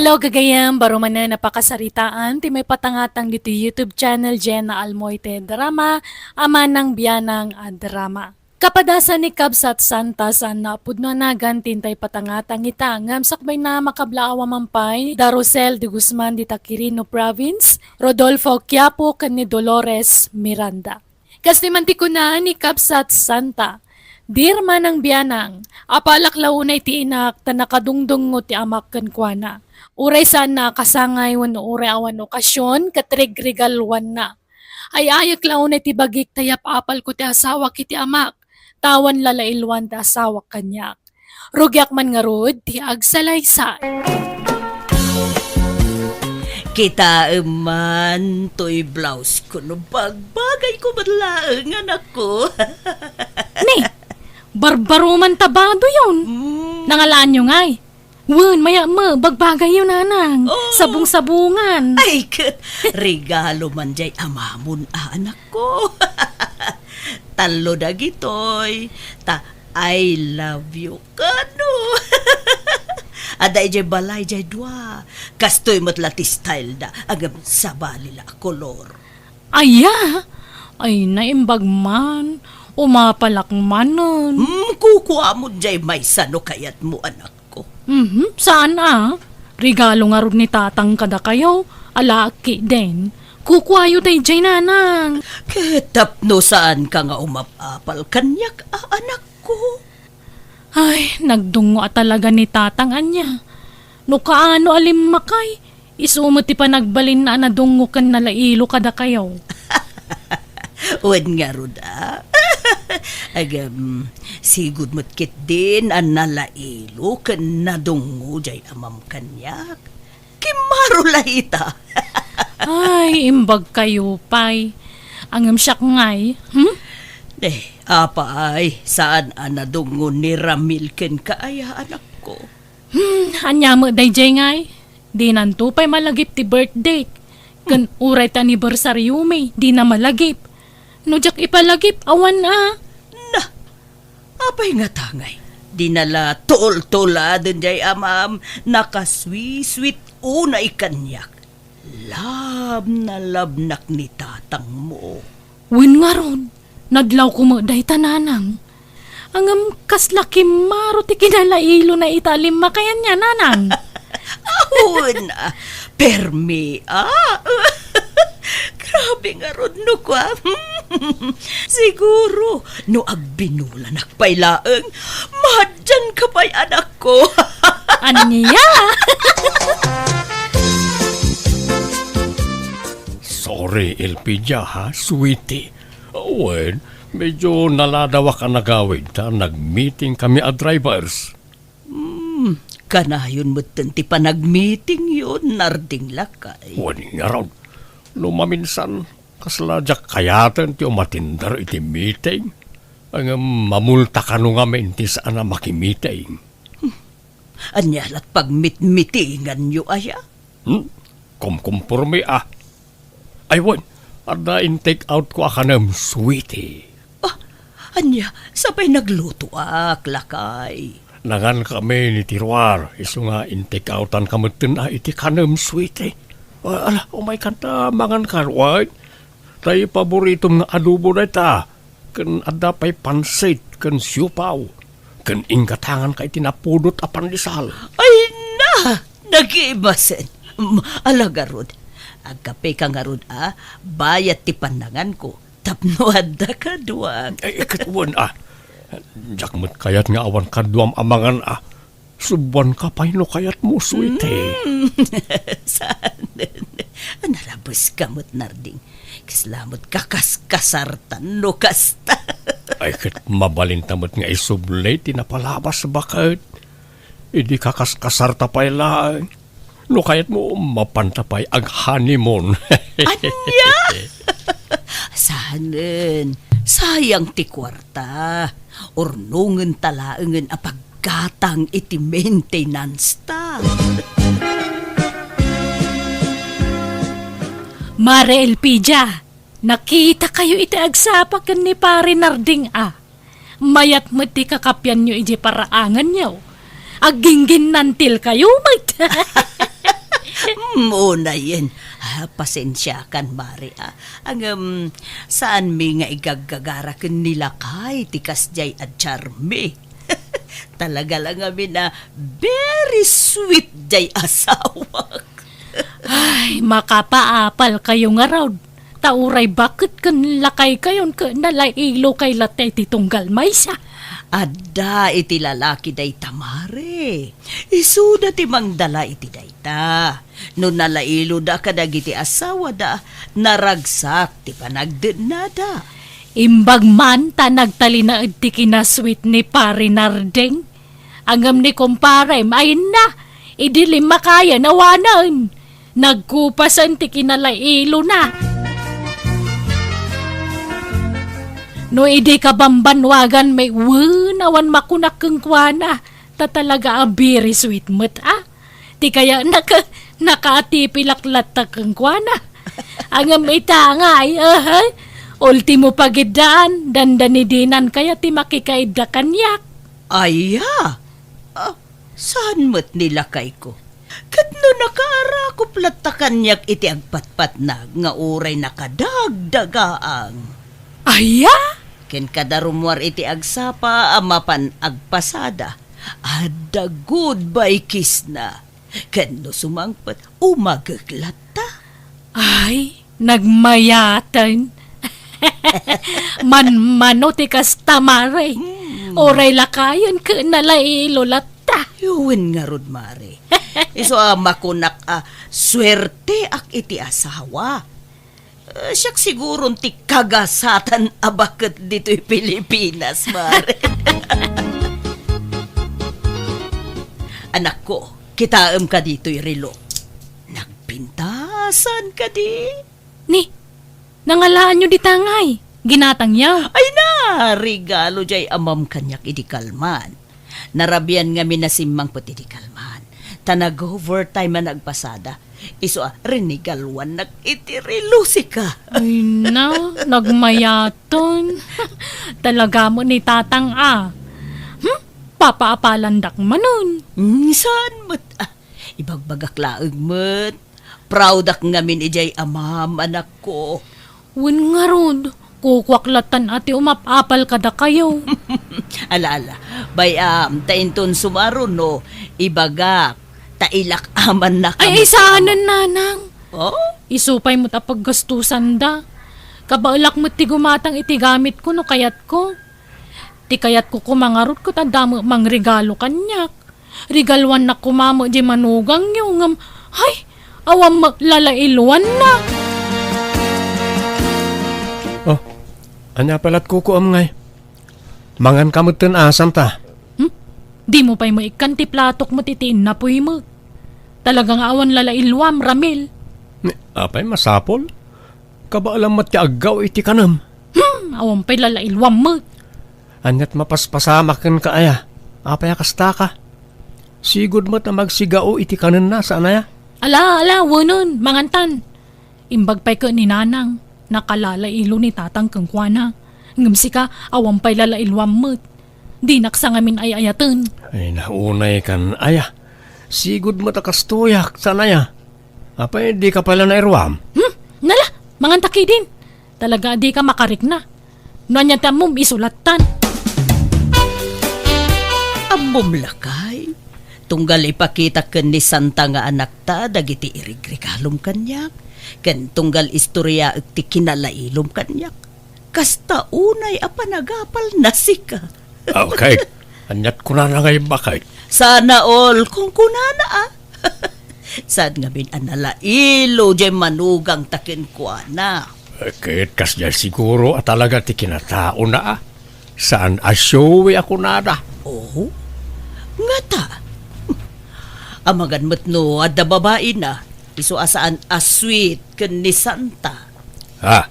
Hello, gagayam, baro manen a pakasaritaan ti maipatangatang ditoy YouTube channel, Jenna Almoite Drama, Amanang Bianang a Drama. Kapadasan ni Kabsat Santa, saan a pudno a nagan ti intay patangatang ita, ngem sakbayna, makablaawa man pay da Rosel de Guzman dita Quirino Province, Rodolfo Quiapo ken ni Dolores Miranda. Kastoy man ti kuna ni Kabsat Santa, Dear Manang Bianang, apalak la unay ti inak ta nakadungdungngo ti amak kenkuana. Uray saanna a kasangay wenno uray awan okasion ket regregaluanna. Ay-ayek la unay ti bagik ta yap-apalko ti asawak iti amak, ta awan lalailuan ti asawak kaniak. Rugiak man ngarud ti agsalaysay. Kitaem man toy blouse ko no bagbagay ko met laeng, anakko. Ni, barbaro man ta bado yon. Mm. Nangalaanyo ngay? Wen, maya me, bagbagayyo, nanang. Oh. Sabong-sabongan. Ay, ket regalo man jay amamon, a, anakko. Tallo dagitoy, ta I love you kano. Adda idiay balay jay dua. Kastoy met la ti style da, ngem sabali la a kolor. Aya? Ay, naimbag man. Umapalak manen. Hmm, kukuamon jay maysa no kayatmo, anakko. Mhm, saan a? Regalo ngarud ni tatang kadakayo, alaak den. Kukuayo dayjay, nanang. Ket tapno saanka nga umap-apal kaniak, a, anakko? Ay, nagdungngo a talaga ni tatang ania. No kaano a limmakay, isu met ti panagbalinna a nadungngo ken nalailo kadakayo. Wen ngarud a. Agem, sigud met ketdin a nalailo ken nadungngo jay amam kaniak. Kimmaro la ita. Ay, imbag kayo pay. Ngem siak ngay, hmm? Eh, apay, saan a nadungngo ni Ramil kenka aya, anakko? Hmm, ania met dayjay ngay? Dinanto pay malagip ti birthday. Ken uray ti anniversaryomi, dina malagip. No diak ipalagip, awan a. Na, apay ngata ngay? Dina la tultuladen jay amam, nakasweet-sweet unay kaniak. Love na love nak ni tatangmo. Wen ngarud, nadlawko met dayta, nanang. Ngem kasla kimmaro ti kinalailona ita a limmakay ania, nanang. Awan a, permi a. Grabe ngarud no kua. Siguro, no agbinulanak pay laeng, maadyanka pay, anakko. Ania? Sorry, Elpidia, ha, sweetie. Wen, medyo naladawak a nagawid ta nag-meeting kami a drivers. Hmm, kanayon metten ti panag-meetingyo, Narding lakay. Wen ngarud, no maminsan, kasla diak kayaten ti umatender iti meeting. Ngem mamulta kano ngamin ti saan a makimiting. Ania lat pagmitmitinganyo aya? Hmm? Kumkumpormi a. Ay, wen, adda in-take out ko a kanem, sweetie. Ah, ania, sapay naglutoak, lakay. Nangan kami ni Tiruar, isu nga in-take outan ka metten a iti kanem, sweetie. Ah, ala, umay kanta, mangan ka, wen. Tay paboritom nga adobo dayta. Ken adda pay pansit ken siopaw, ken inggatangan ka iti napudot a pandesal. Ay na! Nagimasen. Mm, ala garud. Agkapeka ngarud a, bayat ti pannanganko. Tapno adda kaduak. Ay, ket wen a. Diak met kayat nga awan kaduam a mangan a. Subuanka pay no kayatmo, sweetie. Mm. Saan? Nalabeska met, Narding. Kasla met kakaskasartan no kasta. Ay, ket mabalinta met nga isubli ti napalabas, baket. Idi kakaskasarta pay laeng. No kayatmo, mapanta pay ag-honeymoon. Ania? Sanen, sayang ti kuarta. Urnongenta laengen a paggatang iti maintenance ta. Mare Elpidia, nakitakayo iti agsapa ken ni Pare Narding a. Mayat met ti kakapianyo idiay paraanganyo. Aggingginnantilkayo met. Hmm, unayen. Ah, pasensiakan, Mare, ah. Ngem, saanmi nga igaggagara ken ni lakay ti kasdiay a charmi. Talaga la ngamin a very sweet diay asawak. Ay, makapaapal kayo ngarud. Ta uray baket ken lakay kayon ket nalailo kay latta iti tunggal maysa. Adda iti lalaki dayta, Mare. Isuda ti mangdala iti dayta. No nalailoda kadagiti asawada, naragsak ti panagdennada. Imbag man ta nagtalinaed ti kinasweet ni Pare Nardeng. Ngem ni kumparem, ayna, idi limmakayen awanen. Nagkupasen ti kinalailona. No idi kabambanwagan met wen awan makunak kenkuana, ta talaga a very sweet met a. Ti kayatna ket nakaatipilak latta kenkuana. Ngem ita ngay, aha, ultimo pagiddaan, dandani dinan kayat ti makikaidda kaniak. Aya? Ah, saan met ni lakayko? Ket no nakaarakop latta kaniak iti agpatpatnag nga uray nakadagdagaang. Aya? Ken kada rummuar iti agsapa a mapan agpasada, adda goodbye kiss na. Ken no sumangpet, umagek latta. Ay, nagmayaten. Manmano ti kasta, Mare. Hmm. Uray lakayen ket nalailo latta. Wen ngarud, Mare. Isu a makunak a suerteak iti asawa. Eh, siak siguron ti kagasatan a baket ditoy Pilipinas, Mare. Anakko, kitaem ka ditoy relo. Nagpintasan kadi? Ni, nangalaanyo dita ngay? Ginatangyo? Ay na, regalo jay amam kaniak idi kalman. Narabian ngamin a simmangpet idi kalman. Ta nag-overtime a nagpasada. Isu a, rinigaluannak iti relo sika. Ay na, nagmayaten. Talaga met ni Tatang a. Hmm? Papaapalandak manen. Hmm, saan met a? Ibagbagak laeng met. Proudak ngamin idiay amam, anakko. Wen ngarud, kukuak lattan a ti umap-apal kadakayo. Ala, ala. Bay-am, ta inton sumaruno, ibagak, ta ilak-amannak. Ay, ay, saanen, nanang. Oh? Isu pay met a paggastusanda. Kabaelak met ti gumatang iti gamitko no kayatko. Ti kayatko koma ngarud ket adda met mangregalo kaniak. Regaluannak koma met diay manugangyo, ngem, hay, awan met lalailuanna. Oh, ania pay lat kukuam ngay? Mangan ka metten a, Santa. Hmm? Dimo pay maikkan ti platok met iti innapuy met. Talaga nga awan lalailuam, Ramil. Ni, apay masapul? Kabaelam met ti aggaw iti kanem. Hmm, awan pay lalailuam met. Aniat mapaspasamak kenka aya? Apay a kastaka? Sigud met a magsigao iti kanenna, saan aya? Ala, ala, wenen, mangantan. Imbag pay ket ni Nanang, nakalalailo ni Tatang kenkuana. Ngem sika, awan pay lalailuam met. Dinak sa ngamin ay-ayaten. Ay, naunay kan aya. Sigud met a kastoyak, saan aya? Apay, di ka pala nairuam? Hmm? Nala, manganta kidin. Talaga a di ka makarikna. No ania ti ammom, isu lattan. Ammom lakay, tunggal ipakitak ken ni Santa nga anakta dagiti irigregalom kaniak, ken tunggal istoriaek ti kinalailom kaniak. Kasta unay a panagapalna sika. Okay. Aniat kunana nga imbakay? Sana all, kunkunana, ah. Saan ngamin a nalailo diay manugangta kenkuana? Eh, ket kasdiay siguro a talaga ti kinataona, ah. Saan a showy a kunada. Oh? Ngata? Amangan met no adda babaina, isu a saan a sweet ken ni Santa. Ha?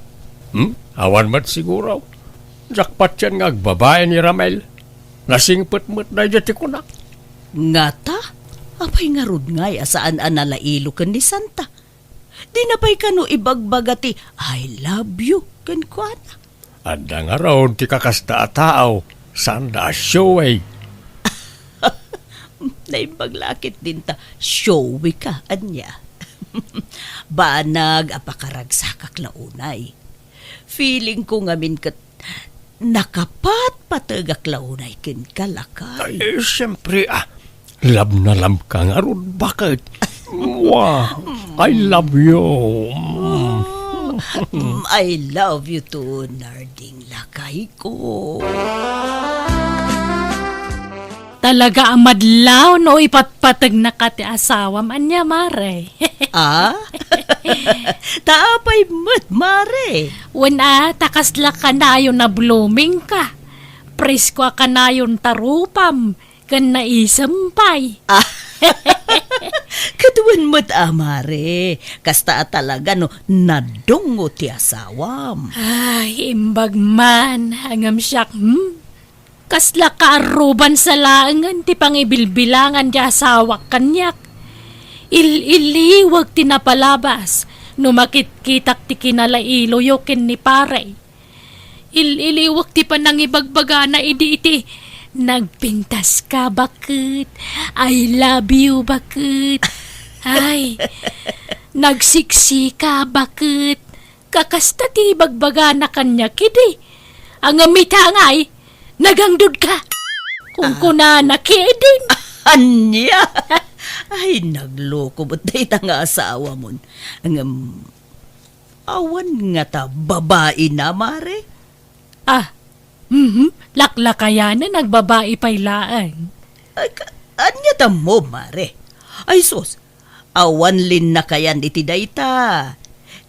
Hmm? Awan met siguro. Jackpot yan nga agbabae ni Ramel. Nasingpet met daydiay ti kunak. Ngata? Apay ngarud ngay a saan a nalailo ken ni Santa? Dina pay kano ibagbaga ti "I love you" kenkuana? Adda ngarud ti kakasta a tao, saanda a showy. Naimbag la ket dinta, showy ka, ania? Banag a pakaragsakak la unay. Feeling ko ngamin ket nakapatpategak la unay kenka, lakay. Ay, siyempre, ah. Love na love ka ngarud, baket? Mwah! I love you. Mm. Mm, I love you too, Narding, lakay ko. Talaga a madlaw no ipatpategnaka ti asawam. Ania, mare? Ah? Ta apay met, mare? Wen a, ta kasla kanayon a blooming ka. Presko a kanayon ta rupam, ken naisem pay. Ah. Ket wen met a, mare. Kasta a talaga no nadungo ti asawam. Ay, imbag man, ngem siak, hmm? Kasla kaarruban sa laengen ti pangibilbilangan ti asawak kaniak. Il-iliwek ti napalabas no makitkitak ti kinalailoyo ken ni pare. Il-iliwek ti panangibagbagana idi iti, "Nagpintas ka, baket. I love you, baket." Ay, "Nagsiksika, baket." Kakasta ti ibagbagana kaniak idi. Ngem ita ngay, "Nagangdud ka." Kunkunana kedin. Ania? Ay, nagloko met dayta nga asawamon. Ngem, awan ngata babaina, mare? Ah, mhm. Laklakayanen, agbabai pay laeng. Ay, ka-, ania tammo, mare? Ay, sus, awan linnakayan iti dayta.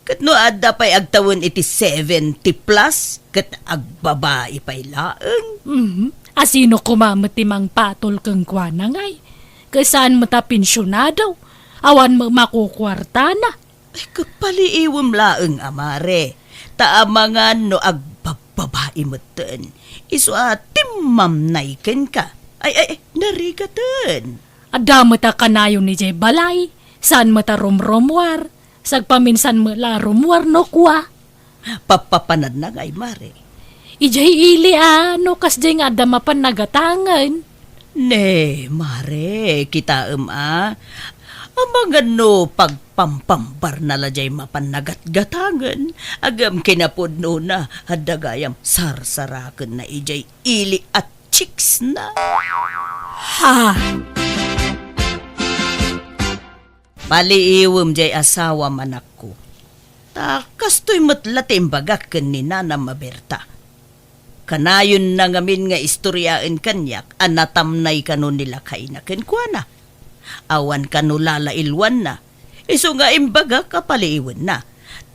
Ket no adda pay agtawen iti seventy plus, ket agbabai pay laeng. Mhm. A sino koma met ti mangpatol kenkuana ngay? Ket saan met a pensionado? Awan met makukuartana. Ay, ket paliiwem laeng a, mare, ta amangan no agbabbabai metten, isu a timmamnay kenka. Ay, ay, ay, narigaten. Adda met a kanayon idiay balay, saan met a rumrumuar, sagpaminsan met la a rumuar no kua. Pappapanadna ngay, mare. Idiay ili a, no kasdiay nga adda mapan nagatangen. Ne, mare, kitaem a. Amangan no pagpampambarna la diay mapan nagatgatangen, ngem kinapudnona, adda gayam sarsarakenna idiay ili a chicksna. Ha? Paliiwem diay asawam, anakko. Ta kastoy met la ti imbagak ken ni nanam a Berta. Kanayonna ngamin nga istoriaen kaniak a natamnay kano ni lakayna kenkuana. Awan kano lalailwanna. Isu nga imbagak a paliiwenna.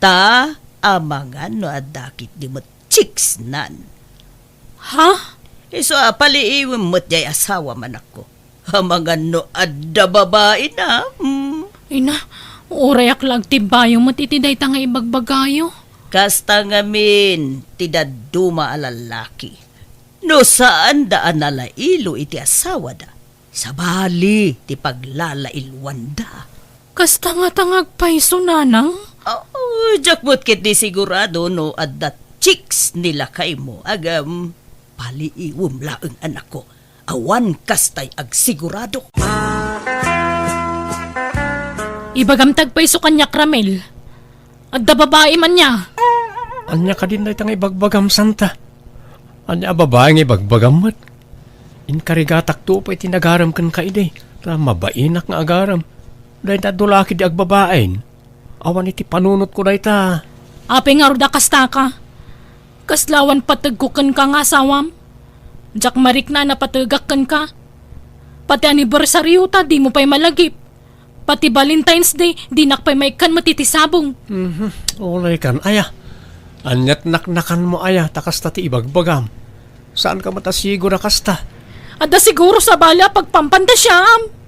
Ta amangan no adda ketdi met chicksnan. Ha? Isu a paliiwem met diay asawam, anakko. Amangan no adda babaina, hmm. Ina, urayak la agtimbayo met iti dayta nga ibagbagayo. Kasta ngamin ti dadduma a lallaki. No saanda a nalailo iti asawada, sabali ti paglalailwanda. Kasta ngata nga agpayso, nanang? Oh, diak met ketdi sigurado no adda chicks ni lakaymo, ngem paliiwem laeng, anakko. Awan kastay agsigurado. Ibagam ti agpayso kaniak, Ramil. Adda babaim ania? Ania kadin dayta nga ibagbagam, Santa? Ania a babai nga ibagbagam met? Inkarigatakto pay ti nagarem kenka idi, ta mabainak nga agarem. Dayta dulaki di agbabain. Awan iti panunotko dayta. Apay ngarud a kastaka? Kasla awan pategko kenka nga asawam? Diak marikna a napategak kenka. Pati anibersariota, dimo pay malagip. Pati Valentine's Day, dinak pay maikkan met iti sabong. Mhm. Ulaykan, aya. Ania't naknakanmo, aya, ta kasta ti ibagbagam. Saanka met a siguro a kasta? Adda siguro sabali a pagpampantasiaam.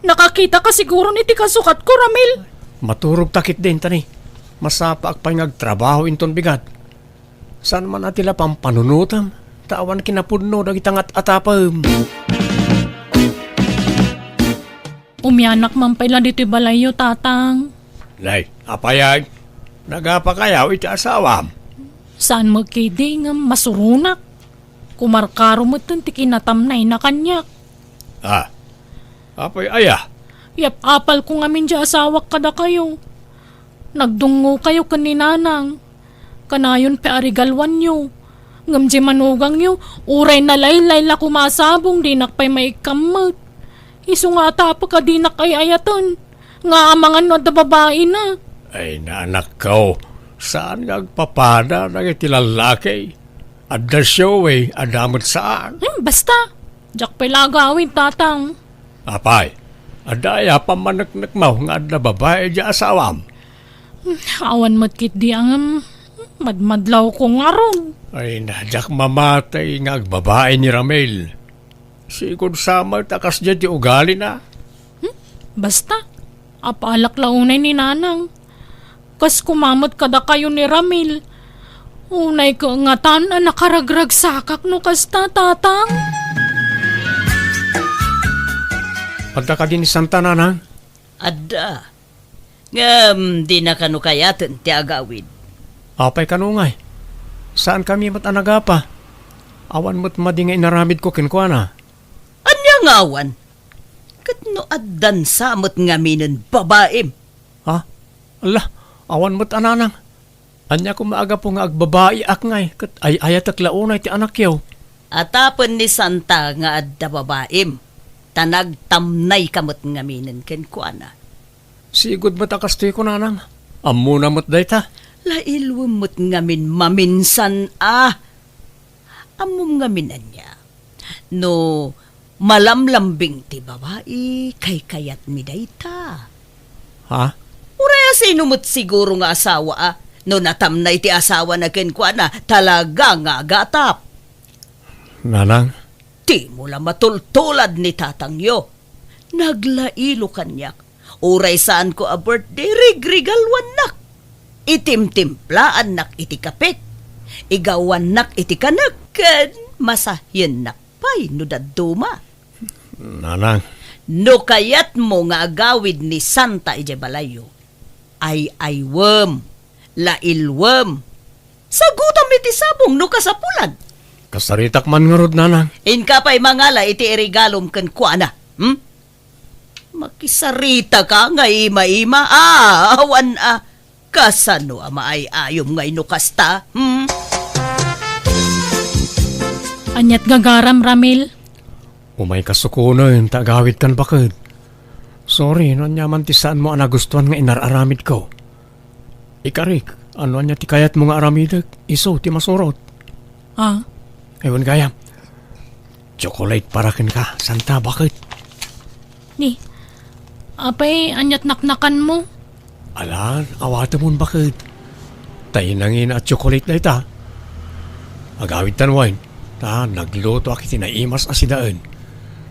Nakakitaka siguron iti kasukatko, Ramil. Maturogta ketdin, tani. Masapaak pay nga agtrabaho inton bigat. Saan man a ti la pampanunotam, ta awan kinapudno dagita nga at-atapem. Umianak man pay la ditoy balayyo, Tatang. Nay, apay, nagapakayaw iti asawam? Saan met ketdi ngem masuronak. Kumarkaro metten ti kinatamnayna kaniak. Ah, apay aya? Yap-apalko ngamin diay asawak kadakayo. Nagdungngokayo ken ni Nanang. Kanayon pay a regaluanyo. Ngem diay manugangyo, uray nalaylay la koma a sabong, dinak pay maikkan met. Isu nga atapek a dinak ay-ayaten, nga amangan no adda babaina. Ay, naanakko, saan nga agpapada dagiti lallaki? Adda showy, adda met saan. Hmm, basta. Diak pay la agawid, Tatang. Apay, adda aya pammaneknekmo nga adda babai diay asawam? Hmm, awan met ketdi, ngem madmadlawko ngarud. Ay, na, diak mamati nga agbabai ni Ramil. Sigud sa met a kasdiay ti ugalina. Hmm? Basta, apalak la unay ni Nanang. Kas kumamet kadakayo ni Ramil. Unay kangatan a nakaragragsakak no kasta, Tatang. Adda kadi ni Santa, Nanang? Adda. Ngem dina kano kayaten ti agawid. Apay kano ngay? Saankami met a nagapa. Awan met madi nga inaramidko kenkuana. Ania nga awan? Ket no addan sa met ngaminen babaim? Ha? Ala, awan met a, Nanang. Ania koma a gapu nga agbabaiak ngay ket ay-ayatek la unay ti anakyo? Atapen ni Santa nga adda babaim, ta nagtamnayka met ngaminen kenkuana. Sigud met a kastoy ko, Nanang. Ammona met dayta. Lailwem met ngamin maminsan a. Ammom ngamin ania? No malamlambing ti babai, kaykayatmi dayta. Ha? Uray a sino met siguro nga asawa a, no natamnay ti asawana kenkuana, talaga nga agatap. Nanang? Dimo la matultulad ni tatangyo. Naglailo kaniak. Uray saanko a birthday, rigregaluannak. Itimtimplaannak iti kape. Igawannak iti kanek ken masahiennak pay no dadduma. Nanang. No kayatmo nga agawid ni Santa idiay balayyo, ay-aywem, lailwem. Sagutam iti sabong no kasapulan. Kasaritak man ngarud, Nanang. Inka pay mangala iti iregalom kenkuana. Hmm? Makisarita ka nga ima-ima? Ah, awan a. Kasano a maay-ayom ngay no kasta? Hmm? Aniat gagaram, Ramil? Umay kasukonen ta agawidkan, baket. Sorry no aniaman ti saanmo a nagustuan nga inar-aramidko. Ikarik, no ania ti kayatmo nga aramidek, isu ti masurot. Ah? Ay, wen gayam. Chocolate para kenka, Santa, baket. Ni, apay, aniat naknakanmo? Alan, awatemon, baket. Tay nangina a chocolate dayta. Agawidtan wen, ta naglutoak iti naimas a sidaen.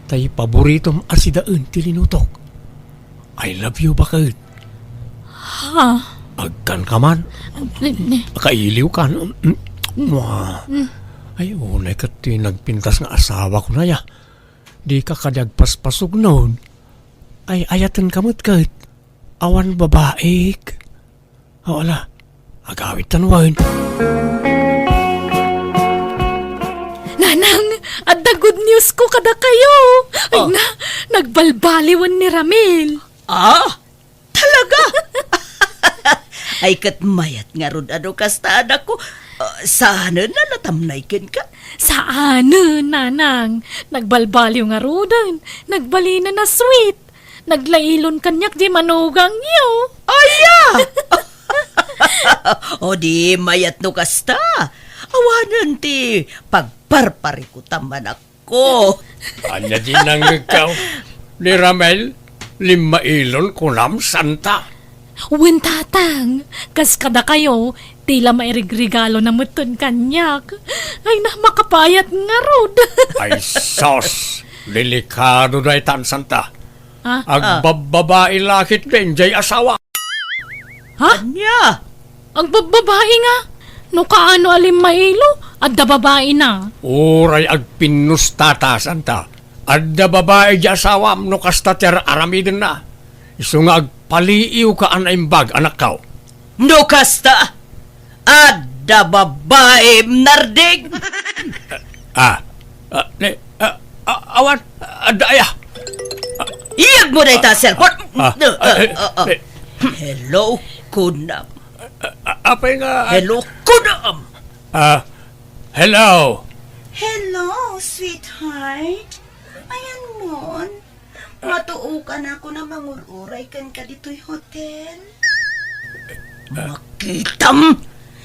Tay paboritom a sidaen ti linutok. I love you, baket. Ha? Agkanka man? Ni, ni. Akailiwkan. Mua. Mm. Ay, unay ket ti nagpintas nga asawak unay a. Dika kadi agpaspasugnon. Ay, ayatenka met ket. Awan babaik. O, ala. Agawidtan wen. Nanang, adda good news ko kadakayo. Ay, oh, na, nagbalbaliwen ni Ramil. Ah? Talaga? Ay, ket mayat ngarud a no kasta, anakko. Ah, saanen a natamnay kenka? Saanen, Nanang. Nagbalbaliw ngaruden. Nagbalinen a sweet. Naglailon kaniak di manugangyo. Aya! O di mayat no kasta. Awanen ti pagparparikutam, anak. Ko. Ania di nangngegkaw? Ni Ramel, limmailon kunam, Santa? Wen, Tatang, kas kadakayo, ti la mairigregalo na metten kaniak. Ay na, makapayat ngarud. Ay sos, delikado daytan, Santa. Ha? Agbabbabai la ketdin jay asawa. Ha? Ania? Agbabbabai nga? No kaano a limmailo, adda babaina. Uray agpinnusta ta, Santa. Adda babai di asawam no kasta ti ar-aramidenna. Isu nga agpaliiwka a naimbag, anakko. No kasta, adda babaim, Narding. Ah, ah, ne, ah, ah, awan, adda aya. Ah, Iyegmo dayta a cellphone. Ah, ah, ah, eh, ah, ah. Eh. Hello, kunam. Ah, apay nga, ah, Hello, kunam. Ah, hello. Hello, sweetheart. Ayan mon. Matuokan ako na mangur-uray kenka ditoy hotel. Makitam!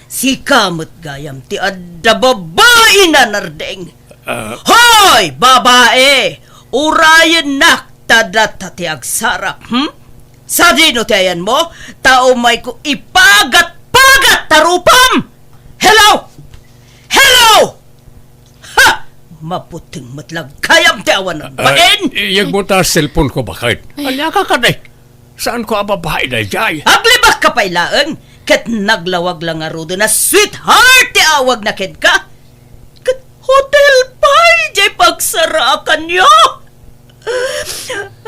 Sika met gayam ti adda babai, Nanardeng. Ah. Hoy, babai! Urayennak ta data ti agsarap, hmm? Sadino ti ayanmo? Ta umayko ipagat-pagat ta rupam! Hello! Hello! Ha! Mabuteng met la gayam ti awanan. Ah, bain! Iyegmo ta cellphone ko, baket. Ay. Ania ka kadi? Saanko a babai daydiay? Aglibakka pay laeng, ket naglawag la ngaruden a sweetheart ti awagna kenka. Ket hotel pay diay pagsarakanyo.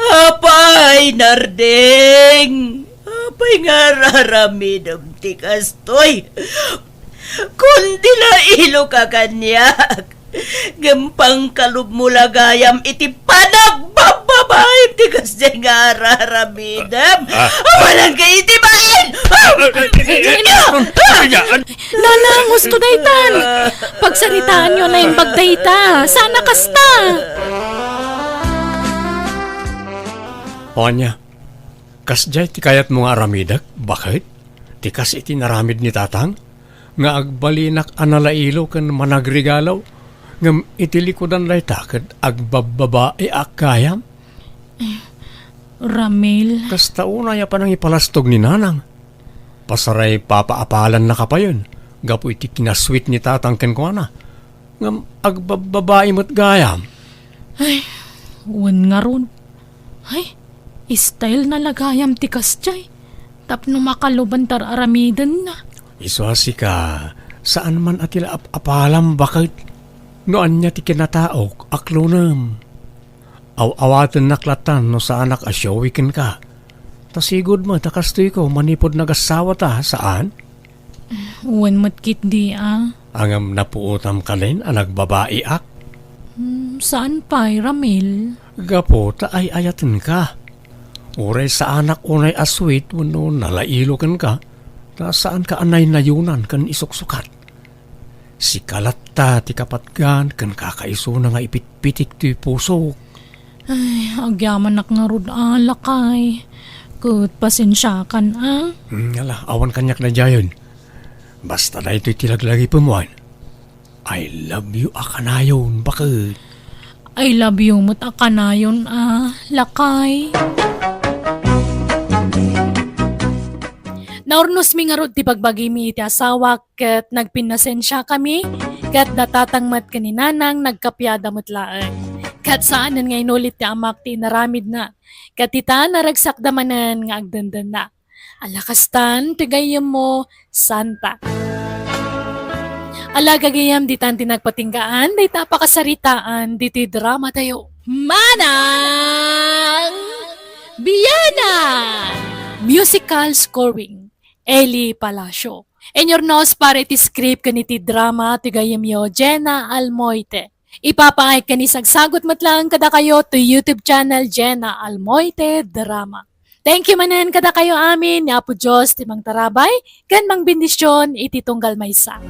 Apay, Nardeng? Apay nga ar-aramidem ti kastoy? Kundi nailoka kaniak, ngem pangkalubmo la gayam iti panagbabbabaem ti kasdiay nga ar-aramidem. Ah, ah. Awanan ka iti bain! Ah, ah, ah, ah, ah, ah, ah, ah, Nanang, husto daytan! Pagsaritaanyo a naimbag dayta. Saan a kasta? O ania, kasdiay ti kayatmo nga aramidek, baket? Ti kas iti naramid ni Tatang? Nga agbalinak a nalailo ken managregalo, ngem iti likudan dayta ket agbabbabaeak gayam? Ramil. Kasta unay a panangipalastog ni Nanang. Pasaray papaapalannaka payen gapu iti kinasweet ni Tatang kenkuana. Ngem agbabbabai met gayam. Ay, wen ngarud. Ay, style na la gayam ti kasdiay. Tapno makaluban ti ar-aramidenna. Isu a sika, saan man a ti la ap-apalam, baket. No ania ti kinataok, aklonem. Aw-awatennak latan no saanak a showy kenka. Ta sigud met a kastoyko manipud nagassawata, saan? Wen met ketdi a. Ngem napuotam kanen a nagbabaiak? Hmm, saan pay, Ramil? Gapu ta ay-ayatenka. Uray saanak unay a sweet wenno nalailo kenka, ta saanka a naynayunan ken isuksukat. Sika latta ti kapatgan ken kakaisuna nga ipitpitik ti pusok. Ay, agyamanak ngarud a, lakay. Ket pasensiakan a. Hmm, ala, awan kaniak daydiayen. Basta daytoy ti laglagipem wen. I love you a kanayon, baket. I love you met a kanayon a, lakay. Naurnosmi ngarud ti bagbagimi iti asawak ket nagpinnasensiakami, ket da Tatang met ken ni Nanang nagkapiada met laeng. Ket saanen nga inulit ti amak ti inaramidna, ket ita, naragsakda manen nga agdendenna. Ala kastan ti gayyemmo, Santa. Ala gagayyem, ditan ti nagpatinggaan dayta a pakasaritaan ditoy dramatayo. Manang Bianan! Musical scoring, Eli Palacio. Inyurnos para iti script ken iti drama ti gayyemyo, Jenna Almoite. Ipapaay ken isagsagut met laeng kadakayo ti YouTube channel, Jenna Almoite Drama. Thank you manen kadakayo amin, ni Apo Dios ti mangtarabay ken mangbendision iti tunggal maysa.